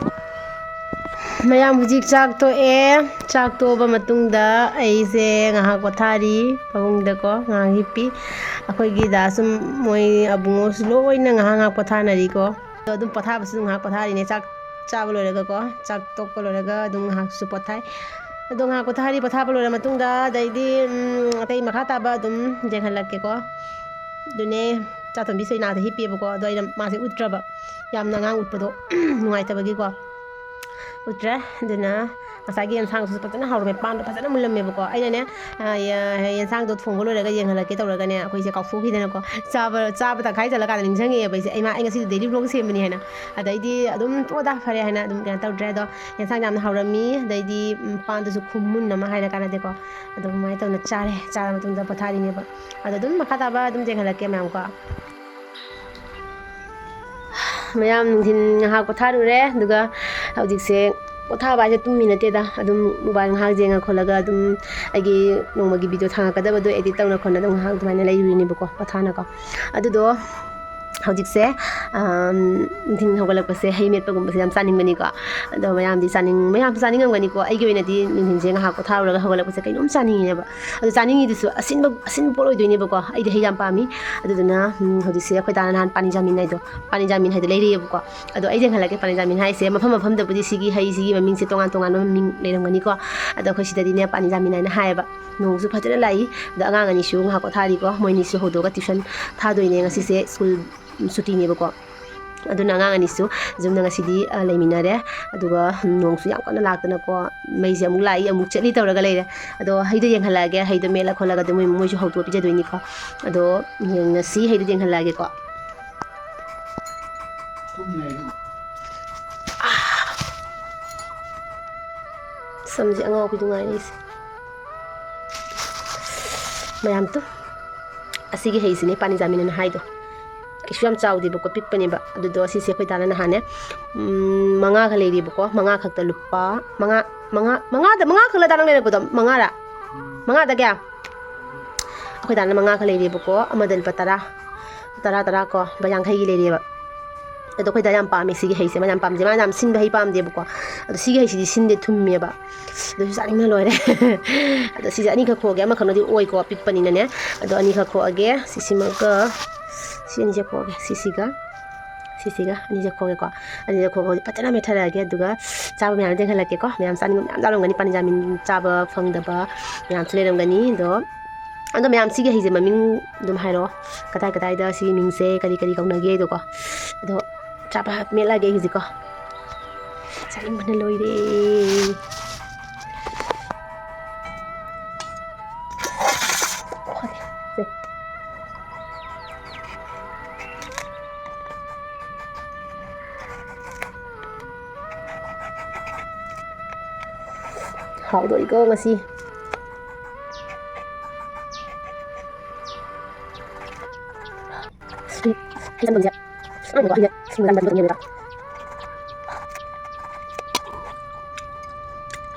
ꯃꯌꯥꯝ ꯍꯧꯖꯤꯛ ꯆꯥꯛ ꯇꯣꯛꯑꯦ꯫ ꯆꯥꯛ ꯇꯣꯛꯑꯕ ꯃꯇꯨꯡꯗ ꯑꯩꯁꯦ ꯉꯥꯏꯍꯥꯛ ꯄꯣꯊꯥꯔꯤ ꯐꯃꯨꯡꯗꯀꯣ, ꯉꯥꯏꯍꯥꯛ ꯍꯤꯞꯄꯤ꯫ ꯑꯩꯈꯣꯏꯒꯤ ꯗꯥꯁꯨ, ꯃꯣꯏ ꯑꯕꯨꯡꯉꯣꯁꯨ ꯂꯣꯏꯅ ꯉꯥꯏꯍꯥꯛ ꯉꯥꯏꯍꯥꯛ ꯄꯣꯊꯥꯅꯔꯤꯀꯣ꯫ ꯑꯗꯣ ꯑꯗꯨꯝ ꯄꯣꯊꯥꯕꯁꯨ ꯉꯥꯏꯍꯥꯛ ꯄꯣꯊꯥꯔꯤꯅꯦ꯫ ꯆꯥꯛ ꯆꯥꯕ ꯂꯣꯏꯔꯒꯀꯣ, ꯆꯥꯛ ꯇꯣꯛꯄ ꯂꯣꯏꯔꯒ ꯑꯗꯨꯝ ꯉꯥꯏꯍꯥꯛꯁꯨ ꯄꯣꯊꯥꯏ꯫ ꯑꯗꯣ ꯉꯥꯏꯍꯥꯛ ꯄꯣꯊꯥꯔꯤ, ꯄꯣꯊꯥꯕ ꯂꯣꯏꯔ ꯃꯇꯨꯡꯗ ꯑꯗꯩꯗꯤ, ꯎꯝ, ꯑꯇꯩ ꯃꯈꯥ ꯇꯥꯕ ꯑꯗꯨꯝ ꯌꯦꯡꯍꯜꯂꯛꯀꯦꯀꯣ꯫ ꯑꯗꯨꯅꯦ, ꯆꯥꯇꯣꯝꯕꯤꯁꯨ ꯏꯅꯥꯛꯇ ꯍꯤꯞꯄꯤꯑꯕꯀꯣ꯫ ꯑꯗꯣ ꯑꯩꯅ ꯃꯥꯁꯦ ꯎꯠꯇ꯭ꯔꯕ, ꯌꯥꯝꯅ ꯑꯉꯥꯡ ꯎꯠꯄꯗꯣ ꯅꯨꯡꯉꯥꯏꯇꯕꯒꯤꯀꯣ꯫ ꯎꯠꯇ꯭ꯔꯦ꯫ ꯑꯗꯨꯅ ꯉꯁꯥꯏꯒꯤ ꯌꯦꯟꯁꯥꯡꯗꯨꯁꯨ ꯐꯖꯅ ꯍꯧꯔꯝꯃꯦ, ꯄꯥꯟꯗꯣ ꯐꯖꯅ ꯃꯨꯜꯂꯝꯃꯦꯕꯀꯣ꯫ ꯑꯩꯅꯅꯦ, ꯑ, ꯌꯦ-, ꯌꯦꯟꯁꯥꯡꯗꯣ ꯊꯣꯡꯕ ꯂꯣꯏꯔꯒ ꯌꯦꯡꯍꯜꯂꯛꯀꯦ ꯇꯧꯔꯒꯅꯦ, ꯑꯩꯈꯣꯏꯁꯦ ꯀꯥꯎꯊꯣꯛꯈꯤꯗꯅꯀꯣ, ꯆꯥꯕ, ꯆꯥꯕ ꯇꯪꯈꯥꯏ ꯆꯠꯂꯀꯥꯟꯗ ꯅꯤꯡꯁꯤꯡꯉꯛꯑꯦꯕ ꯑꯩꯁꯦ, "ꯏꯃꯥ, ꯑꯩ ꯉꯁꯤꯗꯤ daily vlog ꯁꯦꯝꯕꯅꯤ" ꯍꯥꯏꯅ꯫ ꯑꯗꯩꯗꯤ ꯑꯗꯨꯝ, "ꯇꯣꯛꯑꯣꯗ, ꯐꯔꯦ" ꯍꯥꯏꯅ ꯑꯗꯨꯝ ꯀꯩꯅꯣ ꯇꯧꯗ꯭ꯔꯦ꯫ ꯑꯗꯣ ꯌꯦꯟꯁꯥꯡ ꯌꯥꯝꯅ ꯍꯧꯔꯝꯃꯤ, ꯑꯗꯩꯗꯤ, ꯎꯝ, ꯄꯥꯟꯗꯨꯁꯨ ꯈꯨꯃꯨꯟ ꯑꯃ ꯍꯥꯏꯔ ꯀꯥꯟꯅꯗꯦꯀꯣ꯫ ꯑꯗꯨꯃꯥꯏꯅ ꯇꯧꯅ ꯆꯥꯔꯦ꯫ ꯆꯥꯔ ꯃꯇꯨꯡꯗ ꯄꯣꯊꯥꯔꯤꯅꯦꯕ꯫ ꯑꯗꯣ ꯑꯗꯨꯝ ꯃꯈꯥ ꯇꯥꯕ ꯑꯗꯨꯝ ꯌꯦꯡꯍꯜꯂꯛꯀꯦ ꯃꯌꯥꯝꯀꯣ꯫ ꯃꯌꯥꯝ ꯅꯨꯡꯊꯤꯟ ꯉꯥꯏꯍꯥꯛ ꯄꯣꯊꯥꯔꯨꯔꯦ, ꯑꯗꯨꯒ ꯍꯧꯖꯤꯛꯁꯦ ꯄꯣꯊꯥꯕ ꯍꯥꯏꯁꯦ ꯇꯨꯝꯃꯤ ꯅꯠꯇꯦꯗ, ꯑꯗꯨꯝ mobile ꯉꯥꯏꯍꯥꯛ ꯌꯦꯡꯉ ꯈꯣꯠꯂꯒ ꯑꯗꯨꯝ ꯑꯩꯒꯤ ꯅꯣꯡꯃꯒꯤ video ꯊꯥꯡꯉꯛꯀꯗꯕꯗꯣ edit ꯇꯧꯅ ꯈꯣꯠꯅ ꯑꯗꯨꯝ ꯉꯥꯏꯍꯥꯛ ꯑꯗꯨꯃꯥꯏꯅ ꯂꯩꯔꯨꯔꯤꯅꯦꯕꯀꯣ, ꯄꯣꯊꯥꯅꯀꯣ꯫ ꯑꯗꯨꯗꯣ ꯍꯧꯖꯤꯛꯁꯦ, ꯑꯝ, ꯅꯨꯡꯊꯤꯜ ꯍꯧꯒꯠꯂꯛꯄꯁꯦ ꯍꯩ ꯃꯦꯠꯄꯒꯨꯝꯕꯁꯦ ꯌꯥꯝ ꯆꯥꯅꯤꯡꯕꯅꯤꯀꯣ꯫ ꯑꯗꯣ ꯃꯌꯥꯝꯗꯤ ꯆꯥꯅꯤꯡ-, ꯃꯌꯥꯝꯁꯨ ꯆꯥꯅꯤꯡꯉꯝꯒꯅꯤꯀꯣ꯫ ꯑꯩꯒꯤ ꯑꯣꯏꯅꯗꯤ ꯅꯨꯡꯊꯤꯜꯁꯦ ꯉꯥꯏꯍꯥꯛ ꯄꯣꯊꯥꯔꯨꯔꯒ ꯍꯧꯒꯠꯂꯛꯄꯁꯦ ꯀꯩꯅꯣꯝ ꯆꯥꯅꯤꯡꯉꯦꯕ꯫ ꯑꯗꯣ ꯆꯥꯅꯤꯡꯉꯤꯗꯨꯁꯨ ꯑꯁꯤꯟꯕ, ꯑꯁꯤꯟꯕ ꯄꯣꯠ ꯑꯣꯏꯗꯣꯏꯅꯦꯕꯀꯣ꯫ ꯑꯩꯗꯤ ꯍꯩ ꯌꯥꯝ ꯄꯥꯝꯃꯤ꯫ ꯑꯗꯨꯗꯨꯅ, ꯎꯝ, ꯍꯧꯖꯤꯛꯁꯦ ꯑꯩꯈꯣꯏ ꯗꯥꯅ ꯅꯍꯥꯟ ꯄꯥꯅꯤꯖꯥꯃꯤꯟ ꯍꯥꯏꯗꯣ, ꯄꯥꯅꯤꯖꯥꯃꯤꯟ ꯍꯥꯏꯗꯣ ꯂꯩꯔꯛꯑꯦꯕꯀꯣ꯫ ꯑꯗꯣ ꯑꯩ ꯌꯦꯡꯍꯜꯂꯛꯀꯦ, ꯄꯥꯅꯤꯖꯥꯃꯤꯟ ꯍꯥꯏꯁꯦ ꯃꯐꯝ ꯃꯐꯝꯗꯕꯨꯗꯤ ꯁꯤꯒꯤ ꯍꯩꯁꯤꯒꯤ ꯃꯃꯤꯡꯁꯦ ꯇꯣꯉꯥꯟ ꯇꯣꯉꯥꯟꯕ ꯃꯃꯤꯡ ꯂꯩꯔꯝꯒꯅꯤꯀꯣ꯫ ꯑꯗꯣ ꯑꯩꯈꯣꯏ ꯁꯤꯗꯗꯤꯅꯦ ꯄꯥꯅꯤꯖꯥꯃꯤꯟ ꯍꯥꯏꯅ ꯍꯥꯏꯌꯦꯕ꯫ ꯅꯣꯡꯁꯨ ꯐꯖꯅ ꯂꯥꯛꯏ꯫ ꯑꯗꯣ ꯑꯉꯥꯡ ꯑꯅꯤꯁꯨ ꯉꯥꯏꯍꯥꯛ ꯄꯣꯊꯥꯔꯤꯀꯣ꯫ ꯃꯣꯏ ꯑꯅꯤꯁꯨ ꯍꯧꯗꯣꯛꯑꯒ tuition ꯊꯥꯗꯣꯏꯅꯦ꯫ ꯉꯁꯤꯁꯦ school ꯁꯨꯇꯤꯅꯦꯕꯀꯣ꯫ ꯑꯗꯨꯅ ꯑꯉꯥꯡ ꯑꯅꯤꯁꯨ ꯌꯨꯝꯗ ꯉꯁꯤꯗꯤ, ꯑ, ꯂꯩꯃꯤꯟꯅꯔꯦ꯫ ꯑꯗꯨꯒ ꯅꯣꯡꯁꯨ ꯌꯥꯝ ꯀꯟꯅ ꯂꯥꯛꯇꯅꯀꯣ, ꯃꯩꯁꯦ ꯑꯃꯨꯛ ꯂꯥꯛꯏ, ꯑꯃꯨꯛ ꯆꯠꯂꯤ ꯇꯧꯔꯒ ꯂꯩꯔꯦ꯫ ꯑꯗꯣ ꯍꯩꯗꯣ ꯌꯦꯡꯍꯜꯂꯛꯑꯒꯦ, ꯍꯩꯗꯣ ꯃꯦꯠꯂ ꯈꯣꯠꯂꯒ ꯑꯗꯨꯝ ꯃꯣꯏ, ꯃꯣꯏꯁꯨ ꯍꯧꯗꯣꯛꯑ ꯄꯤꯖꯗꯣꯏꯅꯤꯀꯣ꯫ ꯑꯗꯣ ꯌꯦꯡꯉꯁꯤ, ꯍꯩꯗꯣ ꯌꯦꯡꯍꯜꯂꯛꯑꯒꯦꯀꯣ꯫ ꯁꯝꯁꯦ ꯑꯉꯥꯎꯕꯤꯗꯨ ꯉꯥꯏꯔꯦ ꯑꯩꯁꯦ꯫ ꯃꯌꯥꯝ ꯇꯨ꯫ ꯑꯁꯤꯒꯤ ꯍꯩꯁꯤꯅꯦ ꯄꯥꯅꯤꯖꯥꯃꯤꯟ ꯑꯅ ꯍꯥꯏꯗꯣ꯫ ꯀꯩꯁꯨ ꯌꯥꯝ ꯆꯥꯎꯗꯦꯕꯀꯣ, ꯄꯤꯛꯄꯅꯦꯕ꯫ ꯑꯗꯨꯗꯣ ꯑꯁꯤꯁꯦ ꯑꯩꯈꯣꯏ ꯗꯥꯅ ꯅꯍꯥꯟꯅꯦ, ꯎꯝ, ꯃꯉꯥꯒ ꯂꯩꯔꯤꯕꯀꯣ꯫ ꯃꯉꯥ ꯈꯛꯇ ꯂꯨꯄꯥ ꯃꯉꯥ, ꯃꯉꯥ, ꯃꯉꯥꯗ, ꯃꯉꯥ ꯈꯛꯂ ꯗꯥ ꯅꯪ ꯂꯩꯔꯛꯄꯗꯣ? ꯃꯉꯥꯔꯥ? ꯃꯉꯥꯗ ꯀꯌꯥ? ꯑꯩꯈꯣꯏ ꯗꯥꯅ ꯃꯉꯥꯒ ꯂꯩꯔꯤꯕꯀꯣ꯫ ꯑꯃꯗ ꯂꯨꯄꯥ ꯇꯔꯥ, ꯇꯔꯥ, ꯇꯔꯥ ꯀꯣ, ꯂꯨꯄꯥ ꯌꯥꯡꯈꯩꯒꯤ ꯂꯩꯔꯤꯑꯕ꯫ ꯑꯗꯣ ꯑꯩꯈꯣꯏ ꯗꯥ ꯌꯥꯝ ꯄꯥꯝꯃꯦ ꯁꯤꯒꯤ ꯍꯩꯁꯦ, ꯃꯥ ꯌꯥꯝ ꯄꯥꯝꯖꯩ꯫ ꯃꯥ ꯌꯥꯝ ꯁꯤꯟꯕ ꯍꯩ ꯄꯥꯝꯗꯦꯕꯀꯣ꯫ ꯑꯗꯣ ꯁꯤꯒꯤ ꯍꯩꯁꯤꯗꯤ ꯁꯤꯟꯗꯦ, ꯊꯨꯝꯃꯦꯕ꯫ ꯑꯗꯨꯁꯨ ꯆꯥꯅꯤꯡꯕꯅ ꯂꯣꯏꯔꯦ꯫ ꯑꯗꯣ ꯁꯤꯁꯦ ꯑꯅꯤꯈꯛ ꯈꯣꯛꯑꯒꯦ, ꯑꯃꯈꯛꯅꯗꯤ ꯑꯣꯏꯀꯣ, ꯄꯤꯛꯄꯅꯤꯅꯅꯦ꯫ ꯑꯗꯣ ꯑꯅꯤꯈꯛ ꯈꯣꯛꯑꯒꯦ, ꯁꯤꯁꯤꯃꯒ, ꯁꯤ ꯑꯅꯤꯁꯦ ꯈꯣꯛꯑꯒꯦ, ꯁꯤꯁꯤꯒ꯫ ꯁꯤꯁꯤꯒ ꯑꯅꯤꯁꯦ ꯈꯣꯛꯑꯒꯦꯀꯣ꯫ ꯑꯅꯤꯁꯦ ꯈꯣꯛꯑꯒ ꯍꯧꯖꯤꯛ ꯐꯖꯅ ꯃꯦꯠꯊꯔꯛꯑꯒꯦ꯫ ꯑꯗꯨꯒ ꯆꯥꯕ ꯃꯌꯥꯝꯗꯣ ꯌꯦꯡꯍꯜꯂꯛꯀꯦꯀꯣ꯫ ꯃꯌꯥꯝ ꯆꯥꯅꯤꯡꯕ ꯃꯌꯥꯝ ꯌꯥꯎꯔꯝꯒꯅꯤ, ꯄꯥꯟꯖꯥꯃꯤꯟ ꯆꯥꯕ ꯐꯪꯗꯕ ꯃꯌꯥꯝꯁꯨ ꯂꯩꯔꯝꯒꯅꯤ꯫ ꯑꯗꯣ, ꯑꯗꯣ ꯃꯌꯥꯝ, ꯁꯤꯒꯤ ꯍꯩꯁꯦ ꯃꯃꯤꯡ ꯑꯗꯨꯝ ꯍꯥꯏꯔꯛꯑꯣ, ꯀꯗꯥꯏ ꯀꯗꯥꯏꯗ ꯁꯤꯒꯤ ꯃꯤꯡꯁꯦ ꯀꯔꯤ ꯀꯔꯤ ꯀꯧꯅꯒꯦꯗꯣꯀꯣ꯫ ꯑꯗꯣ ꯆꯥꯕ ꯃꯦꯠꯂꯛꯑꯒꯦ ꯑꯩ ꯍꯧꯖꯤꯛꯀꯣ꯫ ꯆꯥꯅꯤꯡꯕꯅ ꯂꯣꯏꯔꯦ꯫ ꯁꯦ꯫ ꯍꯥꯎꯗꯣꯔꯤꯀꯣ ꯉꯁꯤ꯫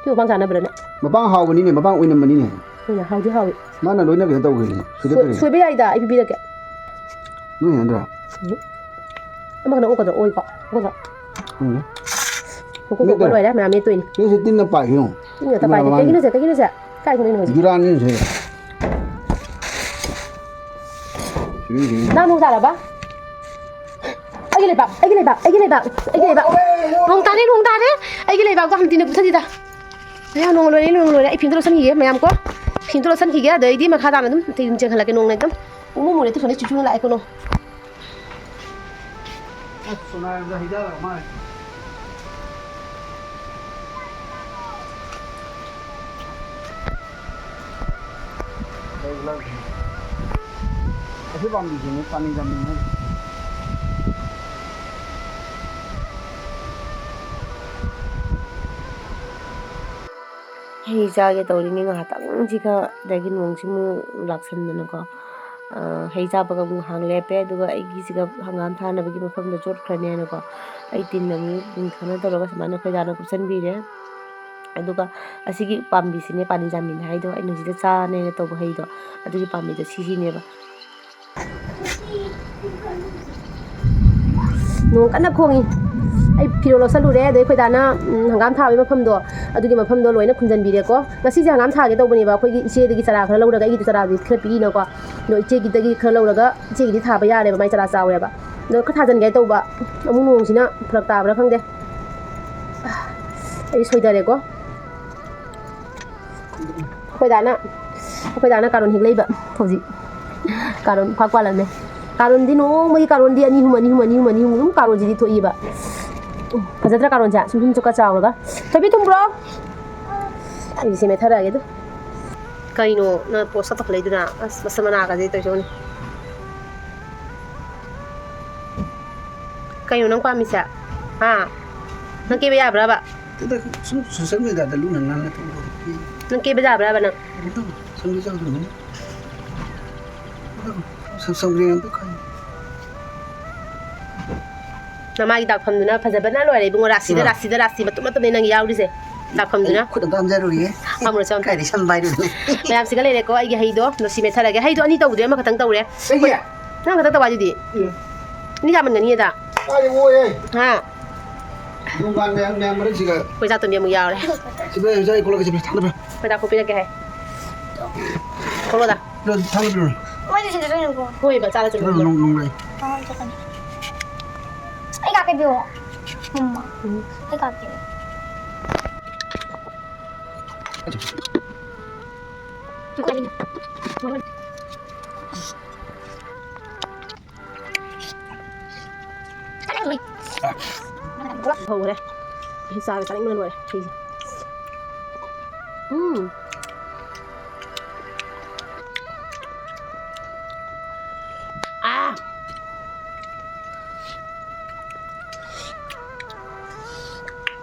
ꯁꯤ ꯃꯄꯥꯡ ꯆꯥꯅꯕ꯭ꯔꯥꯅꯦ? ꯃꯄꯥꯡ ꯍꯥꯎꯕꯅꯤꯅꯦ, ꯃꯄꯥꯡ ꯑꯣꯏꯅꯝꯕꯅꯤꯅꯦ꯫ ꯍꯣꯏꯅꯦ, ꯍꯥꯎꯗꯤ ꯍꯥꯎꯏ꯫ ꯃꯥꯅ ꯂꯣꯏꯅ ꯀꯩꯅꯣ ꯇꯧꯈ꯭ꯔꯤꯅꯦ, ꯁꯣꯏ-, ꯁꯣꯏꯗꯠꯈ꯭ꯔꯤꯅꯦ꯫ ꯁꯣꯏꯕ ꯌꯥꯏꯗ, ꯑꯩ ꯄꯤꯕꯤꯔꯛꯀꯦ꯫ ꯅꯣꯏ ꯍꯦꯟꯗ꯭ꯔꯥ? ꯎꯝ꯫ ꯑꯃꯈꯛꯅ ꯑꯣꯛꯀꯗ꯭ꯔꯥ? ꯑꯣꯏꯀꯣ? ꯑꯣꯛꯀꯗ꯭ꯔꯥ? ꯈꯪꯗꯦ꯫ ꯃꯀꯨ ꯈꯣꯛꯄ ꯃꯦꯠꯇꯔꯣ? ꯂꯣꯏꯔꯦ, ꯃꯌꯥꯝ ꯃꯦꯠꯇꯣꯏꯅꯤ꯫ ꯁꯤꯁꯦ ꯇꯤꯟꯅ ꯄꯥꯏꯈꯤꯕ ꯌꯦꯡꯉꯨ꯫ ꯇꯤꯟꯅ ꯇꯤꯟꯅ ꯄꯥꯏꯈꯤꯕ꯫ ꯃꯃꯥꯡꯒꯤ ꯀꯩꯒꯤꯅꯣꯁꯦ? ꯀꯩꯒꯤꯅꯣꯁꯦ? ꯀꯥꯏ ꯈꯣꯡꯗꯣꯏꯅꯣ ꯍꯧꯖꯤꯛ? ꯖꯨꯔꯥꯅꯤꯁꯦ꯫ ꯁꯤꯒꯤ, ꯁꯤꯒꯤ꯫ ꯅꯪ ꯅꯣꯡ ꯇꯥꯔꯕ? ꯑꯩꯒꯤ ꯂꯩꯕꯥꯛ, ꯑꯩꯒꯤ ꯂꯩꯕꯥꯛ, ꯑꯩꯒꯤ ꯂꯩꯕꯥꯛ, ꯑꯩꯒꯤ ꯂꯩꯕꯥꯛ꯫ ꯅꯣꯡ ꯇꯥꯔꯦ, ꯅꯣꯡ ꯇꯥꯔꯦ꯫ ꯑꯩꯒꯤ ꯂꯩꯕꯥꯛꯇꯣ ꯍꯝꯇꯤꯅ ꯄꯨꯊꯁꯤꯗ꯫ ꯑꯌꯥ, ꯅꯣꯡ ꯂꯣꯏꯔꯦ, ꯅꯣꯡ ꯂꯣꯏꯔꯦ꯫ ꯑꯩ ꯐꯤꯝꯇ ꯂꯣꯠꯁꯟꯈꯤꯒꯦ, ꯃꯌꯥꯝ ꯀꯣ꯫ ꯐꯤꯝꯇ ꯂꯣꯠꯁꯟꯈꯤꯒꯦ, ꯑꯗꯩꯗꯤ ꯃꯈꯥ ꯇꯥꯅ ꯑꯗꯨꯝ ꯆꯦꯟꯈꯠꯂꯛꯀꯦ꯫ ꯅꯣꯡꯅ ꯑꯗꯨꯝ ꯄꯨꯡꯃꯨ ꯃꯨꯔꯦ, ꯇꯨ ꯁꯣꯝꯗ ꯆꯨ ꯆꯨꯅ ꯂꯥꯛꯑꯦꯀꯣ ꯅꯣꯡ꯫ ꯑꯁ, ꯁꯣꯅꯥꯏꯕꯗ ꯍꯩꯗꯔꯒ ꯃꯥꯜꯂꯦ꯫ ꯑꯁꯤ ꯄꯥꯝꯕꯤꯁꯤꯅꯦ ꯄꯥꯅꯤꯡꯗꯕꯅꯤꯅꯦ꯫ ꯍꯩ ꯆꯥꯒꯦ ꯇꯧꯔꯤꯉꯩ ꯉꯥꯏꯍꯥꯛꯇꯪꯁꯤꯒ ꯑꯗꯒꯤ ꯅꯣꯡꯁꯤꯃꯨꯛ ꯂꯥꯛꯁꯟꯗꯅꯀꯣ, ꯑ, ꯍꯩ ꯆꯥꯕꯒ ꯑꯃꯨꯛ ꯉꯥꯏꯍꯥꯛ ꯂꯦꯞꯄꯦ꯫ ꯑꯗꯨꯒ ꯑꯩꯒꯤꯁꯤꯒ ꯍꯪꯒꯥꯝ ꯊꯥꯅꯕꯒꯤ ꯃꯐꯝꯗꯣ ꯆꯣꯠꯈ꯭ꯔꯅꯦꯅꯀꯣ, ꯑꯩ ꯇꯤꯟ ꯑꯃꯨꯛ ꯂꯤꯡꯊꯣꯛꯅ ꯇꯧꯔꯒ ꯁꯨꯃꯥꯏꯅ ꯑꯩꯈꯣꯏ ꯗꯥꯅ ꯀꯨꯞꯁꯟꯕꯤꯔꯦ꯫ ꯑꯗꯨꯒ ꯑꯁꯤꯒꯤ ꯄꯥꯝꯕꯤꯁꯤꯅꯦ ꯄꯥꯅꯤꯖꯥꯃꯤꯟ ꯍꯥꯏꯗꯣ, ꯑꯩꯅ ꯍꯧꯖꯤꯛꯇ ꯆꯥꯅꯦꯅ ꯇꯧꯕ ꯍꯩꯗꯣ, ꯑꯗꯨꯒꯤ ꯄꯥꯝꯕꯤꯗꯣ ꯁꯤꯁꯤꯅꯦꯕ꯫ ꯅꯣꯡ ꯀꯟꯅ ꯈꯣꯡꯉꯤ꯫ ꯑꯩ ꯐꯤꯔꯣꯜ ꯂꯧꯁꯜꯂꯨꯔꯦ, ꯑꯗꯩ ꯑꯩꯈꯣꯏ ꯗꯥꯅ, ꯎꯝ, ꯍꯪꯒꯥꯝ ꯊꯥꯕꯒꯤ ꯃꯐꯝꯗꯣ, ꯑꯗꯨꯒꯤ ꯃꯐꯝꯗꯣ ꯂꯣꯏꯅ ꯈꯨꯝꯖꯟꯕꯤꯔꯦꯀꯣ꯫ ꯉꯁꯤꯁꯦ ꯍꯪꯒꯥꯝ ꯊꯥꯒꯦ ꯇꯧꯕꯅꯦꯕ, ꯑꯩꯈꯣꯏꯒꯤ ꯏꯆꯦꯗꯒꯤ ꯆꯔꯥ ꯈꯔ ꯂꯧꯔꯒ, ꯑꯩꯒꯤꯗꯤ ꯆꯔꯥꯗꯤ ꯈꯔ ꯄꯤꯛꯏꯅꯀꯣ, ꯑꯗꯣ ꯏꯆꯦꯒꯤꯗꯒꯤ ꯈꯔ ꯂꯧꯔꯒ, ꯏꯆꯦꯒꯤꯗꯤ ꯊꯥꯕ ꯌꯥꯔꯦꯕ, ꯃꯥꯏ ꯆꯔꯥ ꯆꯥꯎꯔꯦꯕ꯫ ꯑꯗꯣ ꯈꯔ ꯊꯥꯖꯤꯟꯒꯦ ꯇꯧꯕ, ꯑꯃꯨꯛ ꯅꯣꯡꯁꯤꯅ ꯐꯔꯛ ꯇꯥꯕ꯭ꯔꯥ ꯈꯪꯗꯦ꯫ ꯑꯩ ꯁꯣꯏꯗꯔꯦꯀꯣ꯫ ꯑꯩꯈꯣꯏ ꯗꯥꯅ ꯑꯩꯈꯣꯏ ꯗꯥꯅ ꯀꯥꯔꯣꯟ ꯍꯦꯛꯂꯛꯏꯕ ꯍꯧꯖꯤꯛ꯫ ꯀꯥꯔꯣꯟ ꯐꯥꯛ ꯄꯥꯜꯂꯝꯃꯦ꯫ ꯀꯥꯔꯣꯟꯗꯤ ꯅꯣꯡꯃꯒꯤ ꯀꯥꯔꯣꯟꯗꯤ ꯑꯅꯤ ꯑꯍꯨꯝ, ꯑꯅꯤ ꯑꯍꯨꯝ, ꯑꯅꯤ ꯑꯍꯨꯝ, ꯑꯅꯤ ꯑꯍꯨꯝ ꯑꯗꯨꯝ ꯀꯥꯔꯣꯟꯁꯤꯗꯤ ꯊꯣꯛꯏꯕ꯫ ꯐꯖꯗ꯭ꯔꯥ ꯀꯥꯔꯣꯟꯁꯦ? ꯁꯨꯝ ꯁꯨꯝ ꯆꯨꯀ ꯆꯥꯎꯔꯒ꯫ ꯊꯣꯏꯕꯤ, ꯊꯨꯝꯕ꯭ꯔꯣ? ꯑꯩꯁꯦ ꯃꯦꯠꯊꯔꯛꯑꯒꯦ ꯑꯗꯨ꯫ ꯀꯩꯅꯣ ꯅꯪ ꯄꯣꯁ ꯇꯧꯈꯠꯂꯛꯏꯗꯨꯅ? ꯑꯁ, ꯃꯁꯝ ꯃꯅꯥꯒꯁꯦ ꯇꯧꯔꯤꯁꯦ ꯌꯦꯡꯉꯨꯅꯦ꯫ ꯀꯩꯅꯣ ꯅꯪ ꯄꯥꯝꯃꯤꯁꯦ? ꯍꯥ? ꯅꯪ ꯀꯦꯕ ꯌꯥꯕ꯭ꯔꯕ? ꯑꯗ ꯁꯨꯝ ꯁꯣꯁꯦꯜ ꯃꯦꯗꯤꯌꯥꯗ ꯂꯨꯅ ꯅꯥꯟꯅ ꯊꯣꯛꯄꯗꯣ꯫ ꯅꯪ ꯀꯦꯕ ꯌꯥꯕ꯭ꯔꯕ ꯅꯪ? ꯑꯗꯨꯝ ꯁꯝꯗꯤ ꯆꯥꯎꯗꯕꯅꯤ꯫ ꯑꯗꯨꯝ ꯁꯝ-, ꯁꯝꯒ꯭ꯔꯦ ꯑꯝꯇ ꯈꯟ-, ꯅꯃꯥꯒꯤ ꯗꯥꯛꯐꯝꯗꯨꯅ ꯐꯖꯕꯅ ꯂꯣꯏꯔꯦ ꯏꯕꯨꯡꯉꯣ꯫ ꯔꯥꯁꯤꯗ, ꯑꯥ꯫ ꯔꯥꯁꯤꯗ, ꯔꯥꯁꯤ ꯃꯇꯨꯝ ꯃꯇꯨꯝꯅꯦ ꯅꯪ ꯌꯥꯎꯔꯤꯁꯦ꯫ ꯗꯥꯛꯐꯝꯗꯨꯅ꯫ ꯑꯩ ꯈꯨꯠ ꯑꯝꯇ ꯍꯥꯝꯖꯔꯨꯒꯦ꯫ ꯍꯥꯝꯃꯨꯔꯣ ꯆꯪꯉꯣ꯫ ꯀꯥꯏꯗꯩ ꯁꯝ ꯄꯥꯏꯔꯨꯗꯣꯏꯅꯣ? ꯃꯌꯥꯝꯁꯤꯒ ꯂꯩꯔꯦꯀꯣ ꯑꯩꯒꯤ ꯍꯩꯗꯣ꯫ ꯂꯣꯁꯤ ꯃꯦꯠꯊꯔꯒꯦ꯫ ꯍꯩꯗꯣ ꯑꯅꯤ ꯇꯧꯗ꯭ꯔꯦ, ꯑꯃꯈꯛꯇꯪ ꯇꯧꯔꯦ꯫ ꯀꯩꯒꯤ? ꯅꯪ ꯈꯛꯇꯪ ꯇꯧ ꯍꯥꯏꯗꯨꯗꯤ꯫ ꯎꯝ꯫ ꯃꯤ ꯌꯥꯝꯃꯟꯒꯅꯤ ꯑꯗ꯫ ꯀꯥꯏꯗꯩ ꯑꯣꯏꯌꯦ? ꯍꯥ? ꯌꯣꯡꯒꯥꯟ ꯃꯌꯥꯝ, ꯃꯌꯥꯝ ꯃꯔꯛꯁꯤꯒ꯫ ꯑꯩꯈꯣꯏ ꯆꯥꯛ ꯇꯨꯝꯕꯤ ꯑꯃꯨꯛ ꯌꯥꯎꯔꯦ꯫ ꯁꯤꯗ ꯍꯧꯖꯤꯛ ꯑꯩ ꯀꯣꯜꯂꯛꯀꯦ, ꯁꯤꯗ ꯊꯥꯡꯗꯕ꯭ꯔꯥ? ꯑꯩꯈꯣꯏ ꯆꯥꯛ ꯈꯣꯠꯄꯤꯔꯛꯀꯦ ꯍꯥꯏ꯫ ꯊꯣꯛꯂꯛꯑꯣꯗ꯫ ꯁꯤꯗ ꯊꯥꯡꯗꯕꯤꯔꯣ꯫ ꯃꯣꯏꯗꯤ ꯁꯤꯗ ꯆꯠꯂꯨꯀꯣ꯫ ꯍꯣꯏꯕ, ꯆꯥꯔ ꯆꯠꯂꯨ꯫ ꯁꯤꯗ ꯅꯣꯡ, ꯅꯣꯡ ꯂꯩ꯫ ꯑꯥ, ꯆꯠꯀꯅꯤ꯫ ꯑꯩ ꯀꯥꯞꯀꯦ ꯄꯤꯌꯣ꯫ ꯃꯝꯃ꯫ ꯎꯝ꯫ ꯑꯩ ꯀꯥꯞꯀꯦ꯫ ꯍꯧꯈ꯭ꯔꯦ꯫ ꯑꯩ ꯆꯥꯒ ꯆꯥꯅꯤꯡꯕꯅ ꯂꯣꯏꯔꯦ ꯍꯩꯁꯦ꯫ ꯎꯝ꯫ ꯑꯥ꯫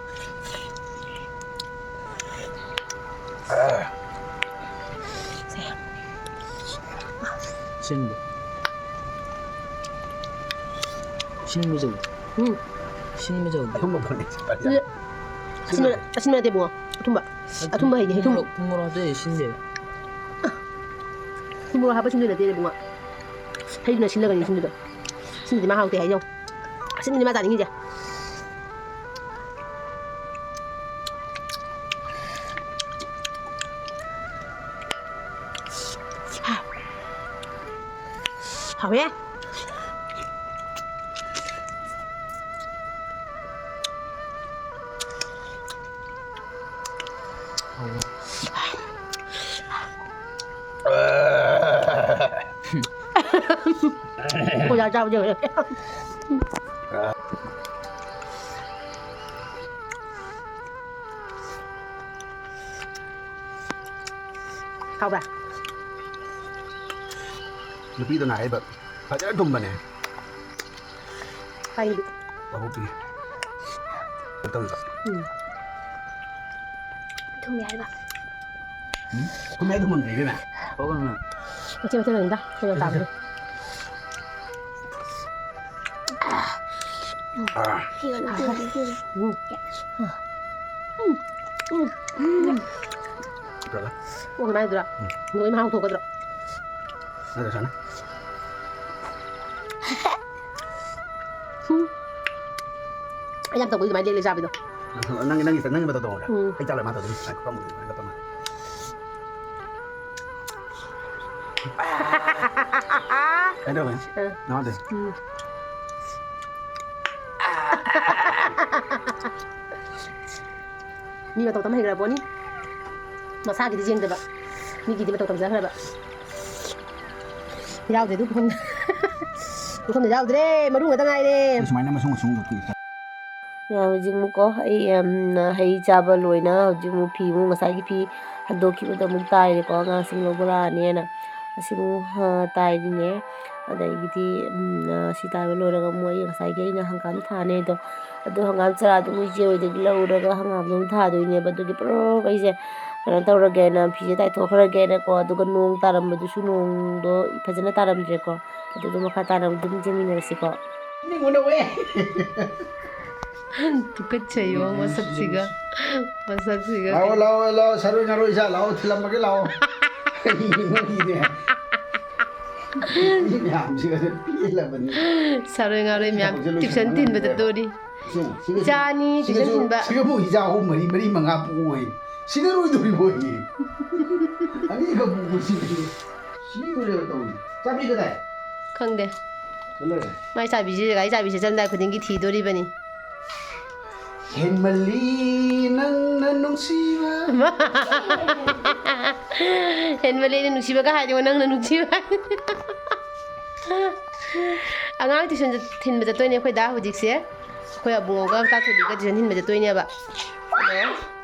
ꯁꯦ꯫ ꯁꯤꯟꯕ꯫ ꯁꯤꯟꯕ ꯆꯧ꯫ ꯎꯝ꯫ ꯁꯤꯟꯕ ꯆꯧ꯫ ꯑꯊꯨꯝꯕ ꯐꯪꯉꯦ꯫ ꯑꯁꯤꯟꯕ, ꯑꯁꯤꯟꯕ ꯅꯠꯇꯦ ꯏꯕꯨꯡꯉꯣ꯫ ꯑꯊꯨꯝꯕ꯫ ꯑꯊꯨꯝꯕ ꯍꯩꯗꯤ ꯍꯩ ꯊꯨꯝ꯫ ꯊꯨꯝ ꯃꯣꯔꯣꯛ ꯑꯇꯩ ꯁꯤꯟꯗꯦꯕ꯫ ꯊꯨꯝ ꯃꯣꯔꯣꯛ ꯍꯥꯞꯄ ꯁꯤꯟꯗꯣꯏ ꯅꯠꯇꯦ ꯏꯕꯨꯡꯉꯣ꯫ ꯍꯩꯗꯨꯅ ꯁꯤꯜꯂꯒꯅꯤ ꯁꯤꯟꯗꯣꯏꯗꯣ꯫ ꯁꯤꯟꯗꯗꯤ ꯃꯥ ꯍꯥꯎꯇꯦ ꯍꯥꯏꯅꯧ꯫ ꯑꯁꯤꯟꯕꯗꯤ ꯃꯥ ꯆꯥꯅꯤꯡꯉꯤꯁꯦ꯫ ꯍꯥꯎꯋꯦ꯫ ꯀꯣꯏꯂꯥ ꯆꯥꯕꯗꯤ ꯂꯣꯏꯔꯦ꯫ ꯍꯥꯎꯕ꯭ꯔꯥ? ꯅꯨꯄꯤꯗꯨꯅ ꯍꯥꯏꯕ ꯐꯖꯅ ꯊꯨꯝꯕꯅꯦ꯫ ꯀꯥꯏꯗꯤ? ꯃꯕꯨꯛꯀꯤ ꯇꯧꯔꯤꯕ꯫ ꯎꯝ꯫ ꯊꯨꯝꯃꯦ ꯍꯥꯏꯕ꯫ ꯎꯝ? ꯊꯨꯝꯃꯦ, ꯊꯨꯝꯃꯝꯗ꯭ꯔꯦ ꯏꯕꯦꯝꯃ꯫ ꯃꯆꯦ ꯃꯆꯦ ꯂꯩꯅꯤꯗ, ꯀꯩꯅꯣ ꯇꯥꯕꯗꯣ꯫ ꯑꯥ꯫ ꯎꯝ꯫ ꯎꯝ꯫ ꯎꯝ꯫ ꯀꯩꯗꯧꯔꯦ? ꯑꯣ, ꯀꯃꯥꯏꯅ ꯇꯧꯗꯣꯏꯔꯥ? ꯎꯝ꯫ ꯂꯣꯏ ꯃꯍꯥꯎ ꯊꯣꯛꯀꯗ꯭ꯔꯣ? ꯅꯪ ꯆꯥꯅꯤ? ꯍꯨꯝ꯫ ꯑꯩ ꯌꯥꯝ ꯇꯧꯕꯩ ꯑꯗꯨꯃꯥꯏꯅ ꯂꯦꯛ ꯂꯦꯛ ꯆꯥꯕꯤꯗꯣ꯫ ꯅꯪ, ꯅꯪꯒꯤ, ꯅꯪꯒꯤ ꯃꯇꯧ ꯇꯧꯔꯦ꯫ ꯎꯝ꯫ ꯑꯩ ꯆꯥꯔꯣꯏ, ꯃꯥ ꯇꯧꯗꯣꯏꯅꯤ꯫ ꯉꯥꯏꯈꯣ, ꯀꯝꯃꯨ, ꯉꯥꯏꯈꯣ, ꯇꯞꯅ꯫ ꯀꯩꯗꯧꯔꯦ? ꯑ꯫ ꯅꯉꯣꯟꯗ꯫ ꯎꯝ꯫ ꯃꯤ ꯃꯇꯧ ꯇꯝ ꯍꯩꯈ꯭ꯔ ꯄꯣꯠꯅꯤ꯫ ꯃꯁꯥꯒꯤꯗꯤ ꯌꯦꯡꯗꯕ, ꯃꯤꯒꯤꯗꯤ ꯃꯇꯧ ꯇꯝꯖꯈ꯭ꯔꯕ꯫ ꯌꯥꯎꯗ꯭ꯔꯦ ꯑꯗꯨ ꯄꯨꯈꯝꯗ꯫ ꯄꯨꯈꯝꯗ ꯌꯥꯎꯗ꯭ꯔꯦ, ꯃꯔꯨ ꯉꯥꯛꯇ ꯉꯥꯏꯔꯦ꯫ ꯁꯨꯃꯥꯏꯅ ꯃꯁꯨꯡ ꯃꯁꯨꯡ ꯂꯧꯊꯣꯛꯏ꯫ ꯌꯥ, ꯍꯧꯖꯤꯛ ꯑꯃꯨꯛꯀꯣ ꯑꯩ, ꯌꯥꯝꯅ ꯍꯩ ꯆꯥꯕ ꯂꯣꯏꯅ ꯍꯧꯖꯤꯛ ꯑꯃꯨꯛ ꯐꯤ ꯑꯃꯨꯛ ꯉꯁꯥꯏꯒꯤ ꯐꯤ ꯍꯟꯗꯣꯛꯈꯤꯕꯗꯣ ꯑꯃꯨꯛ ꯇꯥꯏꯔꯦꯀꯣ, ꯑꯉꯥꯡꯁꯤꯡ ꯂꯧꯕ ꯂꯥꯛꯑꯅꯦꯅ꯫ ꯑꯁꯤ ꯑꯃꯨꯛ, ꯑ, ꯇꯥꯏꯔꯤꯅꯦ꯫ ꯑꯗꯒꯤꯗꯤ, ꯎꯝ, ꯑ, ꯁꯤ ꯇꯥꯏꯕ ꯂꯣꯏꯔꯒ ꯑꯃꯨꯛ ꯑꯩ ꯉꯁꯥꯏꯒꯤ ꯑꯩꯅ ꯍꯪꯒꯥꯝ ꯊꯥꯅꯦꯗꯣ, ꯑꯗꯨ ꯍꯪꯒꯥꯝ ꯆꯔꯥꯗꯨ ꯑꯃꯨꯛ ꯏꯆꯦ ꯍꯣꯏꯗꯒꯤ ꯂꯧꯔꯒ ꯍꯪꯒꯥꯝꯗꯣ ꯑꯃꯨꯛ ꯊꯥꯗꯣꯏꯅꯦꯕ꯫ ꯑꯗꯨꯒꯤ ꯄꯨꯔꯥ ꯑꯩꯁꯦ ꯀꯩꯅꯣ ꯇꯧꯔꯒꯦꯅ, ꯐꯤꯁꯦ ꯇꯥꯏꯊꯣꯛꯈ꯭ꯔꯒꯦꯅꯀꯣ꯫ ꯑꯗꯨꯒ ꯅꯣꯡ ꯇꯥꯔꯝꯕꯗꯨꯁꯨ ꯅꯣꯡꯗꯣ ꯐꯖꯅ ꯇꯥꯔꯝꯗ꯭ꯔꯦꯀꯣ꯫ ꯑꯗꯨꯗꯣ ꯃꯈꯥ ꯇꯥꯅ ꯑꯗꯨꯝ ꯌꯦꯡꯃꯤꯟꯅꯔꯁꯤꯀꯣ꯫ ꯅꯤꯡꯉꯨꯅꯨꯋꯦ꯫ ꯇꯨꯀꯠꯆꯩꯌꯣ, ꯃꯁꯛꯁꯤꯒ, ꯃꯁꯛꯁꯤꯒ꯫ ꯂꯥꯛꯑꯣ, ꯂꯥꯛꯑꯣ, ꯂꯥꯛꯑꯣ, ꯁꯥꯔꯣꯏ ꯉꯥꯔꯣꯏ ꯏꯆꯥ, ꯂꯥꯛꯑꯣ, ꯊꯤꯜꯂꯝꯃꯒꯦ, ꯂꯥꯛꯑꯣ꯫ ꯅꯣꯛꯏꯅꯦ꯫ ꯃꯤ ꯃꯌꯥꯝꯁꯤꯒ ꯄꯦꯜꯂꯕꯅꯤ꯫ ꯁꯥꯔꯣꯏ ꯉꯥꯔꯣꯏ ꯃꯌꯥꯝ ꯊꯕꯛꯁꯦ ꯇ꯭ꯌꯨꯁꯟ ꯂꯣꯏꯁꯟꯕ ꯊꯤꯟꯕ ꯉꯝꯗ꯭ꯔꯦꯕ꯫ ꯆꯠꯇꯣꯔꯤ꯫ ꯁꯤ, ꯁꯤꯒ, ꯏꯆꯥ ꯑꯅꯤ ꯁꯤꯒꯁꯨ, ꯇ꯭ꯌꯨꯁꯟ ꯊꯤꯟꯕ꯫ ꯁꯤꯒꯕꯨ ꯏꯆꯥ ꯑꯍꯨꯝ, ꯃꯔꯤ, ꯃꯔꯤ, ꯃꯉꯥ ꯄꯣꯛꯑꯣꯏ꯫ ꯁꯤꯅꯔꯣꯏꯗꯧꯔꯤꯕꯣꯏ꯫ ꯑꯅꯤꯈꯛ ꯄꯣꯛꯄꯁꯤꯗꯤ ꯁꯤꯗꯣꯔꯦꯕ ꯇꯧꯔꯤꯁꯦ꯫ ꯆꯥꯕꯤ ꯀꯗꯥꯏ? ꯈꯪꯗꯦ꯫ ꯆꯠꯂꯣꯏꯔꯦ꯫ ꯃꯥꯏ ꯆꯥꯕꯤꯁꯦ, ꯒꯥꯔꯤ ꯆꯥꯕꯤꯁꯦ ꯆꯠꯂꯝꯗꯥꯏ ꯈꯨꯗꯤꯡꯒꯤ ꯊꯤꯗꯣꯔꯤꯕꯅꯤ꯫ ꯍꯦꯟꯃꯜꯂꯤ ꯅꯪꯅ ꯅꯨꯡꯁꯤꯕ꯫ ꯍꯦꯟꯃꯜꯂꯦꯅꯦ, ꯅꯨꯡꯁꯤꯕꯒ ꯍꯥꯏꯗꯦꯉꯣ, ꯅꯪꯅ ꯅꯨꯡꯁꯤꯕ ꯍꯥꯏ꯫ ꯑꯉꯥꯡ ꯇ꯭ꯌꯨꯁꯟ ꯊꯤꯟꯕ ꯆꯠꯇꯣꯏꯅꯦ ꯑꯩꯈꯣꯏ ꯗꯥ ꯍꯧꯖꯤꯛꯁꯦ꯫ ꯑꯩꯈꯣꯏ ꯑꯕꯨꯡꯉꯣꯒ ꯃꯆꯥꯊꯣꯏꯕꯤꯒ ꯇ꯭ꯌꯨꯁꯟ ꯊꯤꯟꯕ ꯆꯠꯇꯣꯏꯅꯦꯕ꯫ ꯑꯗꯣ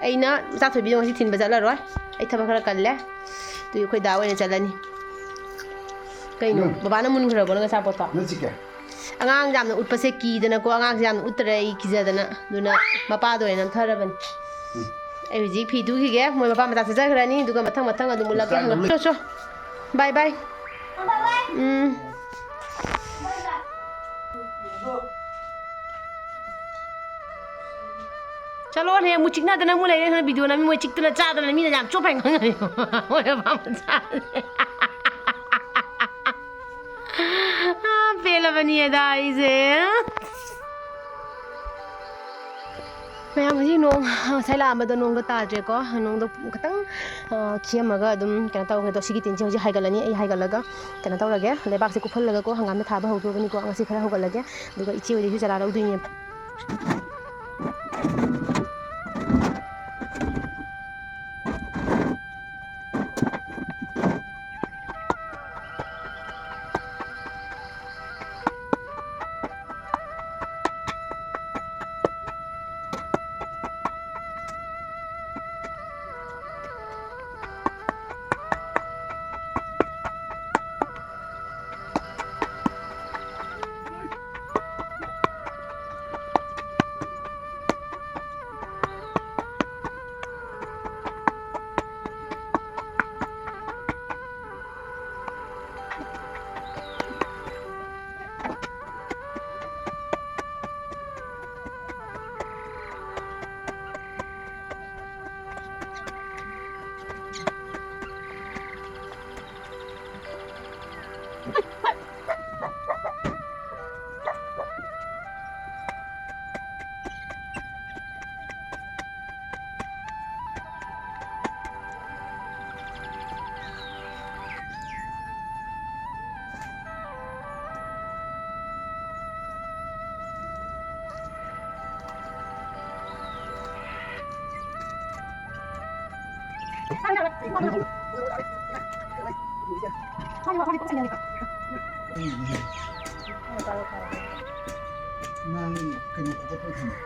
ꯑꯩꯅ ꯃꯆꯥꯊꯣꯏꯕꯤꯗꯣ ꯉꯁꯤ ꯊꯤꯟꯕ ꯆꯠꯂꯔꯣꯏ, ꯑꯩ ꯊꯕꯛ ꯈꯔ ꯀꯜꯂꯦ꯫ ꯑꯗꯨꯒꯤ ꯑꯩꯈꯣꯏ ꯗꯥ ꯑꯣꯏꯅ ꯆꯠꯂꯅꯤ꯫ ꯀꯩꯅꯣ, ꯎꯝ꯫ ꯕꯕꯥꯅ ꯃꯨꯟꯈ꯭ꯔꯕꯣ ꯅꯪ ꯑꯆꯥꯄꯣꯠꯇꯣ? ꯅꯪ ꯆꯤꯛꯀꯦ? ꯑꯉꯥꯡꯁꯦ ꯌꯥꯝꯅ ꯎꯠꯄꯁꯦ ꯀꯤꯗꯅꯀꯣ, ꯑꯉꯥꯡꯁꯦ ꯌꯥꯝꯅ ꯎꯠꯇꯔꯦ ꯑꯩ ꯀꯤꯖꯗꯅ, ꯑꯗꯨꯅ ꯃꯄꯥꯗ ꯑꯣꯏꯅ ꯅꯝꯊꯔꯕꯅꯤ꯫ ꯎꯝ꯫ ꯑꯩ ꯍꯧꯖꯤꯛ ꯐꯤ ꯇꯨꯈꯤꯒꯦ, ꯃꯣꯏ ꯃꯄꯥ ꯃꯆꯥ ꯆꯠꯆꯈ꯭ꯔꯅꯤ, ꯑꯗꯨꯒ ꯃꯊꯪ ꯃꯊꯪ ꯑꯗꯨꯝ ꯎꯠꯂꯛꯀꯦ꯫ ꯆꯥꯛ ꯍꯪꯉꯛ-, ꯂꯣꯏ- ꯆꯣ, ꯆꯣ꯫ ꯕꯥꯏ ꯕꯥꯏ꯫ ꯎꯝ꯫ ꯆꯠꯂꯣꯅꯦ, ꯑꯃꯨꯛ ꯆꯤꯛꯅꯗꯅ ꯑꯃꯨꯛ ꯂꯩꯔꯦ꯫ ꯅꯪ ꯚꯤꯗꯤꯑꯣ ꯅꯝꯃꯤ, ꯃꯣꯏ ꯆꯤꯛꯇꯅ ꯆꯥꯗꯅ ꯃꯤꯅ ꯌꯥꯝ ꯆꯣꯞꯄ ꯉꯥꯡꯅꯔꯦ꯫ ꯃꯣꯏ ꯃꯄꯥ ꯃꯆꯥ꯫ ꯑꯥ, ꯄꯦꯜꯂꯕꯅꯤ ꯑꯗ ꯑꯩꯁꯦ꯫ ꯃꯌꯥꯝ, ꯍꯧꯖꯤꯛ ꯅꯣꯡ ꯉꯁꯥꯏ ꯂꯥꯛꯑꯝꯕꯗꯣ ꯅꯣꯡꯗꯣ ꯇꯥꯗ꯭ꯔꯦꯀꯣ꯫ ꯅꯣꯡꯗꯣ ꯈꯤꯇꯪ, ꯑ, ꯈꯤꯛꯑꯝꯃꯒ ꯑꯗꯨꯝ ꯀꯩꯅꯣ ꯇꯧꯈ꯭ꯔꯦ꯫ ꯑꯗꯣ ꯁꯤꯒꯤ ꯇꯤꯟꯁꯦ ꯍꯧꯖꯤꯛ ꯍꯥꯏꯒꯠꯂꯅꯤ꯫ ꯑꯩ ꯍꯥꯏꯒꯠꯂꯒ ꯀꯩꯅꯣ ꯇꯧꯔꯒꯦ, ꯂꯩꯕꯥꯛꯁꯦ ꯀꯨꯞꯍꯜꯂꯒꯀꯣ, ꯍꯪꯒꯥꯝꯗ ꯊꯥꯕ ꯍꯧꯗꯣꯔꯕꯅꯤꯀꯣ꯫ ꯉꯁꯤ ꯈꯔ ꯍꯧꯒꯠꯂꯒꯦ, ꯑꯗꯨꯒ ꯏꯆꯦ ꯍꯣꯏꯗꯩꯁꯨ ꯆꯔꯥ ꯂꯧꯗꯣꯏꯅꯦꯕ꯫ ꯅꯪ ꯀꯩꯅꯣ ꯐꯨꯒꯠꯄ ꯊꯝꯃꯦ꯫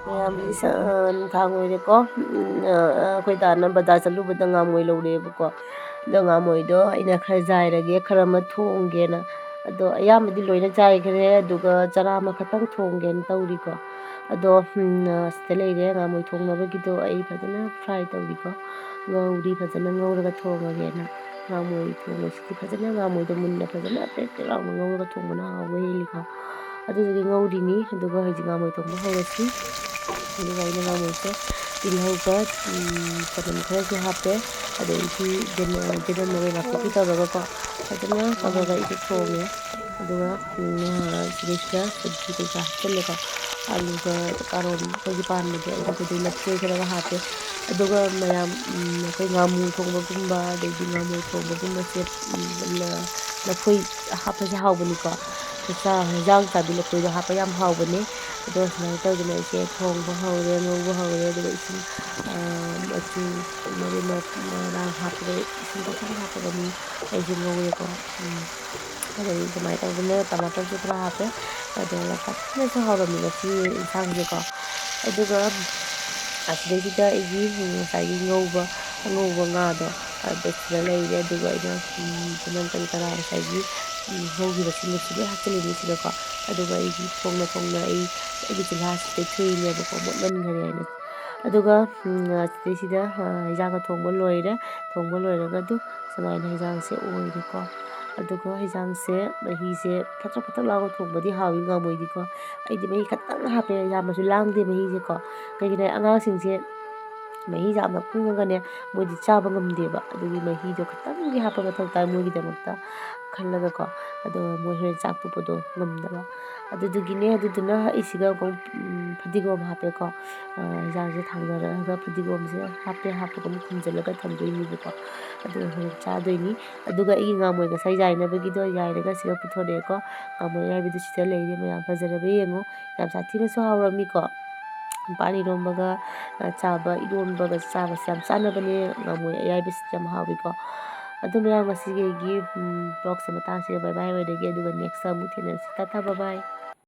ꯃꯌꯥꯝ, ꯏꯁ-, ꯑ, ꯅꯨꯡꯗꯥꯡ ꯑꯣꯏꯔꯦꯀꯣ꯫ ꯎꯝ, ꯑ, ꯑꯩꯈꯣꯏ ꯗꯥꯅ ꯕꯖꯥꯔ ꯆꯠꯂꯨꯕꯗ ꯉꯥꯃꯣꯏ ꯂꯧꯔꯛꯑꯦꯕꯀꯣ꯫ ꯑꯗꯣ ꯉꯥꯃꯣꯏꯗꯣ ꯑꯩꯅ ꯈꯔ ꯖꯥꯏꯔꯒꯦ, ꯈꯔ ꯑꯃ ꯊꯣꯡꯒꯦꯅ꯫ ꯑꯗꯣ ꯑꯌꯥꯝꯕꯗꯤ ꯂꯣꯏꯅ ꯖꯥꯏꯈ꯭ꯔꯦ, ꯑꯗꯨꯒ ꯆꯔꯥ ꯑꯃꯈꯛꯇꯪ ꯊꯣꯡꯒꯦꯅ ꯇꯧꯔꯤꯀꯣ꯫ ꯑꯗꯣ, ꯎꯝ, ꯑ, ꯁꯤꯗ ꯂꯩꯔꯦ ꯉꯥꯃꯣꯏ ꯊꯣꯡꯅꯕꯒꯤꯗꯣ꯫ ꯑꯩ ꯐꯖꯅ fry ꯇꯧꯔꯤꯀꯣ, ꯉꯧꯔꯤ, ꯐꯖꯅ ꯉꯧꯔꯒ ꯊꯣꯡꯉꯒꯦꯅ꯫ ꯉꯥꯃꯣꯏ ꯊꯣꯡꯕꯁꯤꯗꯤ ꯐꯖꯅ, ꯉꯥꯃꯣꯏꯗꯣ ꯃꯨꯟꯅ ꯐꯖꯅ ꯄ꯭ꯔꯦꯛ ꯄ꯭ꯔꯦꯛ ꯂꯥꯎꯅ ꯉꯧꯔꯒ ꯊꯣꯡꯕꯅ ꯍꯥꯎꯕ ꯍꯦꯜꯂꯤꯀꯣ꯫ ꯑꯗꯨꯗꯨꯒꯤ ꯉꯧꯔꯤꯅꯤ꯫ ꯑꯗꯨꯒ ꯍꯧꯖꯤꯛ ꯉꯥꯃꯣꯏ ꯊꯣꯡꯕ ꯍꯧꯔꯁꯤ꯫ ꯑꯗꯨꯒ ꯑꯩꯅ ꯉꯥꯃꯣꯏꯁꯦ ꯇꯤꯜꯍꯧꯒ, ꯎꯝ, ꯆꯅꯝ ꯈꯔꯁꯨ ꯍꯥꯞꯄꯦ, ꯑꯗꯒꯤ ꯆꯦꯅꯝ, ꯆꯦꯅꯝ ꯃꯔꯣꯏ ꯅꯥꯀꯨꯞꯄꯤ ꯇꯧꯔꯒꯀꯣ ꯐꯖꯅ ꯇꯧꯔꯒ ꯑꯩꯁꯦ ꯊꯣꯡꯉꯦ꯫ ꯑꯗꯨꯒ, ꯎꯝ, ꯁꯤꯗꯩꯁꯤꯗ ꯁꯕꯖꯤ ꯀꯩꯀꯥ ꯍꯥꯞꯆꯤꯜꯂꯦꯀꯣ꯫ ꯑꯥꯂꯨꯒ ꯀꯥꯔꯣꯠ ꯑꯩꯈꯣꯏꯒꯤ ꯄꯥꯟꯕꯗꯣ, ꯑꯗꯨꯒꯗꯤ ꯂꯐꯣꯏ ꯈꯔꯒ ꯍꯥꯞꯄꯦ꯫ ꯑꯗꯨꯒ ꯃꯌꯥꯝ, ꯎꯝ, ꯑꯩꯈꯣꯏ ꯉꯥꯃꯨ ꯊꯣꯡꯕꯒꯨꯝꯕ, ꯑꯗꯩꯗꯤ ꯉꯥꯃꯨ ꯊꯣꯡꯕꯒꯨꯝꯕꯁꯦ, ꯎꯝ, ꯂ-, ꯂꯐꯣꯏ ꯍꯥꯞꯄꯁꯦ ꯍꯥꯎꯕꯅꯤꯀꯣ꯫ ꯆꯥ-, ꯍꯤꯟꯖꯥꯡ ꯆꯥꯕꯤ ꯂꯐꯣꯏꯗꯣ ꯍꯥꯞꯄ ꯌꯥꯝ ꯍꯥꯎꯕꯅꯦ꯫ ꯑꯗꯣ ꯁꯨꯃꯥꯏꯅ ꯇꯧꯗꯅ ꯑꯩꯁꯦ ꯊꯣꯡꯕ ꯍꯧꯔꯦ, ꯉꯧꯕ ꯍꯧꯔꯦ꯫ ꯑꯗꯨꯒ ꯏꯁꯤꯡ, ꯑ, ꯃꯆꯨ, ꯃꯔꯣꯏ ꯃ-, ꯃꯔꯥꯡ ꯍꯥꯞꯄꯒ, ꯏꯁꯤꯡ ꯈꯤꯇꯪ ꯍꯥꯞꯄꯒꯅꯤ ꯑꯩꯁꯦ ꯉꯧꯔꯦꯀꯣ꯫ ꯎꯝ꯫ ꯑꯗꯩ ꯑꯗꯨꯃꯥꯏꯅ ꯇꯧꯗꯅ ꯇꯃꯥꯇꯔꯁꯨ ꯈꯔ ꯍꯥꯞꯄꯦ꯫ ꯑꯗꯨꯒ ꯐꯖꯅꯁꯨ ꯍꯥꯎꯔꯝꯃꯤ ꯉꯁꯤ ꯏꯟꯁꯥꯡꯁꯦꯀꯣ꯫ ꯑꯗꯨꯒ ꯑꯁꯤꯗꯩꯁꯤꯗ ꯑꯩꯒꯤ ꯉꯁꯥꯏꯒꯤ ꯉꯧꯕ, ꯑꯉꯧꯕ ꯉꯥꯗꯣ ꯑꯗꯨꯗ ꯂꯩꯔꯦ꯫ ꯑꯗꯨꯒ ꯑꯩꯅ ꯎꯝ, ꯇꯤꯜꯍꯧ ꯀꯔꯤ ꯀꯔꯥ ꯉꯁꯥꯏꯒꯤ ꯎꯝ, ꯉꯧꯈꯤꯕꯁꯤꯡꯗꯨꯁꯨ ꯂꯣꯏ ꯍꯥꯞꯆꯤꯜꯂꯤꯅꯤ ꯁꯤꯗꯀꯣ꯫ ꯑꯗꯨꯒ ꯑꯩꯒꯤ ꯐꯣꯡꯅ ꯐꯣꯡꯅ ꯑꯩ ꯑꯩꯒꯤ ꯆꯤꯜꯍꯥꯁꯤ ꯇꯦꯛꯊꯣꯛꯏꯅꯦꯕꯀꯣ, ꯃꯣꯠꯃꯟꯈꯔꯦ ꯍꯥꯏꯅ꯫ ꯑꯗꯨꯒ ꯎꯝ, ꯁꯤꯗꯩꯁꯤꯗ ꯑꯥ, ꯍꯤꯟꯖꯥꯡꯒ ꯊꯣꯡꯕ ꯂꯣꯏꯔꯦ꯫ ꯊꯣꯡꯕ ꯂꯣꯏꯔꯒ ꯑꯗꯨꯝ ꯁꯨꯃꯥꯏꯅ ꯍꯤꯟꯖꯥꯡꯁꯦ ꯑꯣꯏꯔꯦꯀꯣ꯫ ꯑꯗꯨꯒ ꯍꯤꯟꯖꯥꯡꯁꯦ ꯃꯍꯤꯁꯦ ꯈꯗ꯭ꯔꯛ ꯈꯗ꯭ꯔꯛ ꯂꯥꯎꯅ ꯊꯣꯡꯕꯗꯤ ꯍꯥꯎꯏ ꯉꯥꯃꯣꯏꯗꯤꯀꯣ꯫ ꯑꯩꯗꯤ ꯃꯍꯤ ꯈꯤꯇꯪ ꯍꯥꯞꯄꯦ, ꯌꯥꯝꯅꯁꯨ ꯂꯥꯡꯗꯦ ꯃꯍꯤꯁꯦꯀꯣ꯫ ꯀꯩꯒꯤꯅꯣ ꯍꯥꯏ ꯑꯉꯥꯡꯁꯤꯡꯁꯦ ꯃꯍꯤ ꯌꯥꯝꯅ ꯀꯨꯡꯉꯒꯅꯦ ꯃꯣꯏꯗꯤ ꯆꯥꯕ ꯉꯝꯗꯦꯕ꯫ ꯑꯗꯨꯒꯤ ꯃꯍꯤꯗꯣ ꯈꯤꯇꯪꯗꯤ ꯍꯥꯞꯄ ꯃꯊꯧ ꯇꯥꯏ ꯃꯣꯏꯒꯤꯗꯃꯛꯇ ꯈꯜꯂꯒꯀꯣ꯫ ꯑꯗꯣ ꯃꯣꯏ ꯍꯣꯔꯦꯟ ꯆꯥꯛ ꯇꯣꯛꯄꯗꯣ ꯉꯝꯗꯕ꯫ ꯑꯗꯨꯗꯨꯒꯤꯅꯦ꯫ ꯑꯗꯨꯗꯨꯅ ꯑꯩ ꯁꯤꯗ ꯑꯃꯨꯛ, ꯎꯝ, ꯐꯗꯤꯒꯣꯝ ꯍꯥꯞꯄꯦꯀꯣ꯫ ꯑ, ꯍꯤꯟꯖꯥꯡꯁꯦ ꯊꯥꯡꯅꯔꯒ ꯐꯗꯤꯒꯣꯝꯁꯦ ꯍꯥꯞꯄꯦ, ꯍꯥꯞꯄꯒ ꯑꯃꯨꯛ ꯈꯨꯝꯖꯤꯜꯂꯒ ꯊꯝꯗꯣꯏꯅꯦꯕꯀꯣ꯫ ꯑꯗꯨꯒ ꯍꯣꯔꯦꯟ ꯆꯥꯗꯣꯏꯅꯤ꯫ ꯑꯗꯨꯒ ꯑꯩꯒꯤ ꯉꯥꯃꯣꯏ ꯉꯁꯥꯏ ꯌꯥꯏꯅꯕꯒꯤꯗꯣ ꯌꯥꯏꯔꯒ ꯁꯤꯗ ꯄꯨꯊꯣꯔꯛꯑꯦꯀꯣ꯫ ꯉꯥꯃꯣꯏ ꯑꯌꯥꯏꯕꯗꯨ ꯁꯤꯗ ꯂꯩꯔꯦ ꯃꯌꯥꯝ, ꯐꯖꯔꯕ ꯌꯦꯡꯉꯣ꯫ ꯌꯥꯝ ꯁꯥꯊꯤꯅꯁꯨ ꯍꯥꯎꯔꯝꯃꯤꯀꯣ꯫ ꯄꯥꯟ ꯏꯔꯣꯝꯕꯒ, ꯑ, ꯆꯥꯕ, ꯏꯔꯣꯝꯕꯒ ꯆꯥꯕꯁꯦ ꯌꯥꯝ ꯆꯥꯟꯅꯕꯅꯦ꯫ ꯉꯥꯃꯣꯏ ꯑꯌꯥꯏꯕꯁꯤꯗꯤ ꯌꯥꯝ ꯍꯥꯎꯏꯀꯣ꯫ ꯑꯗꯨ ꯃꯌꯥꯝ ꯉꯁꯤꯒꯤ ꯑꯩꯒꯤ, ꯎꯝ, vlogꯁꯦ ꯃꯇꯥꯡꯁꯤꯗ bye bye ꯑꯣꯏꯔꯒꯦ꯫ ꯑꯗꯨꯒ nextꯇ ꯑꯃꯨꯛ ꯊꯦꯡꯅꯔꯁꯤ꯫ Tata bye bye꯫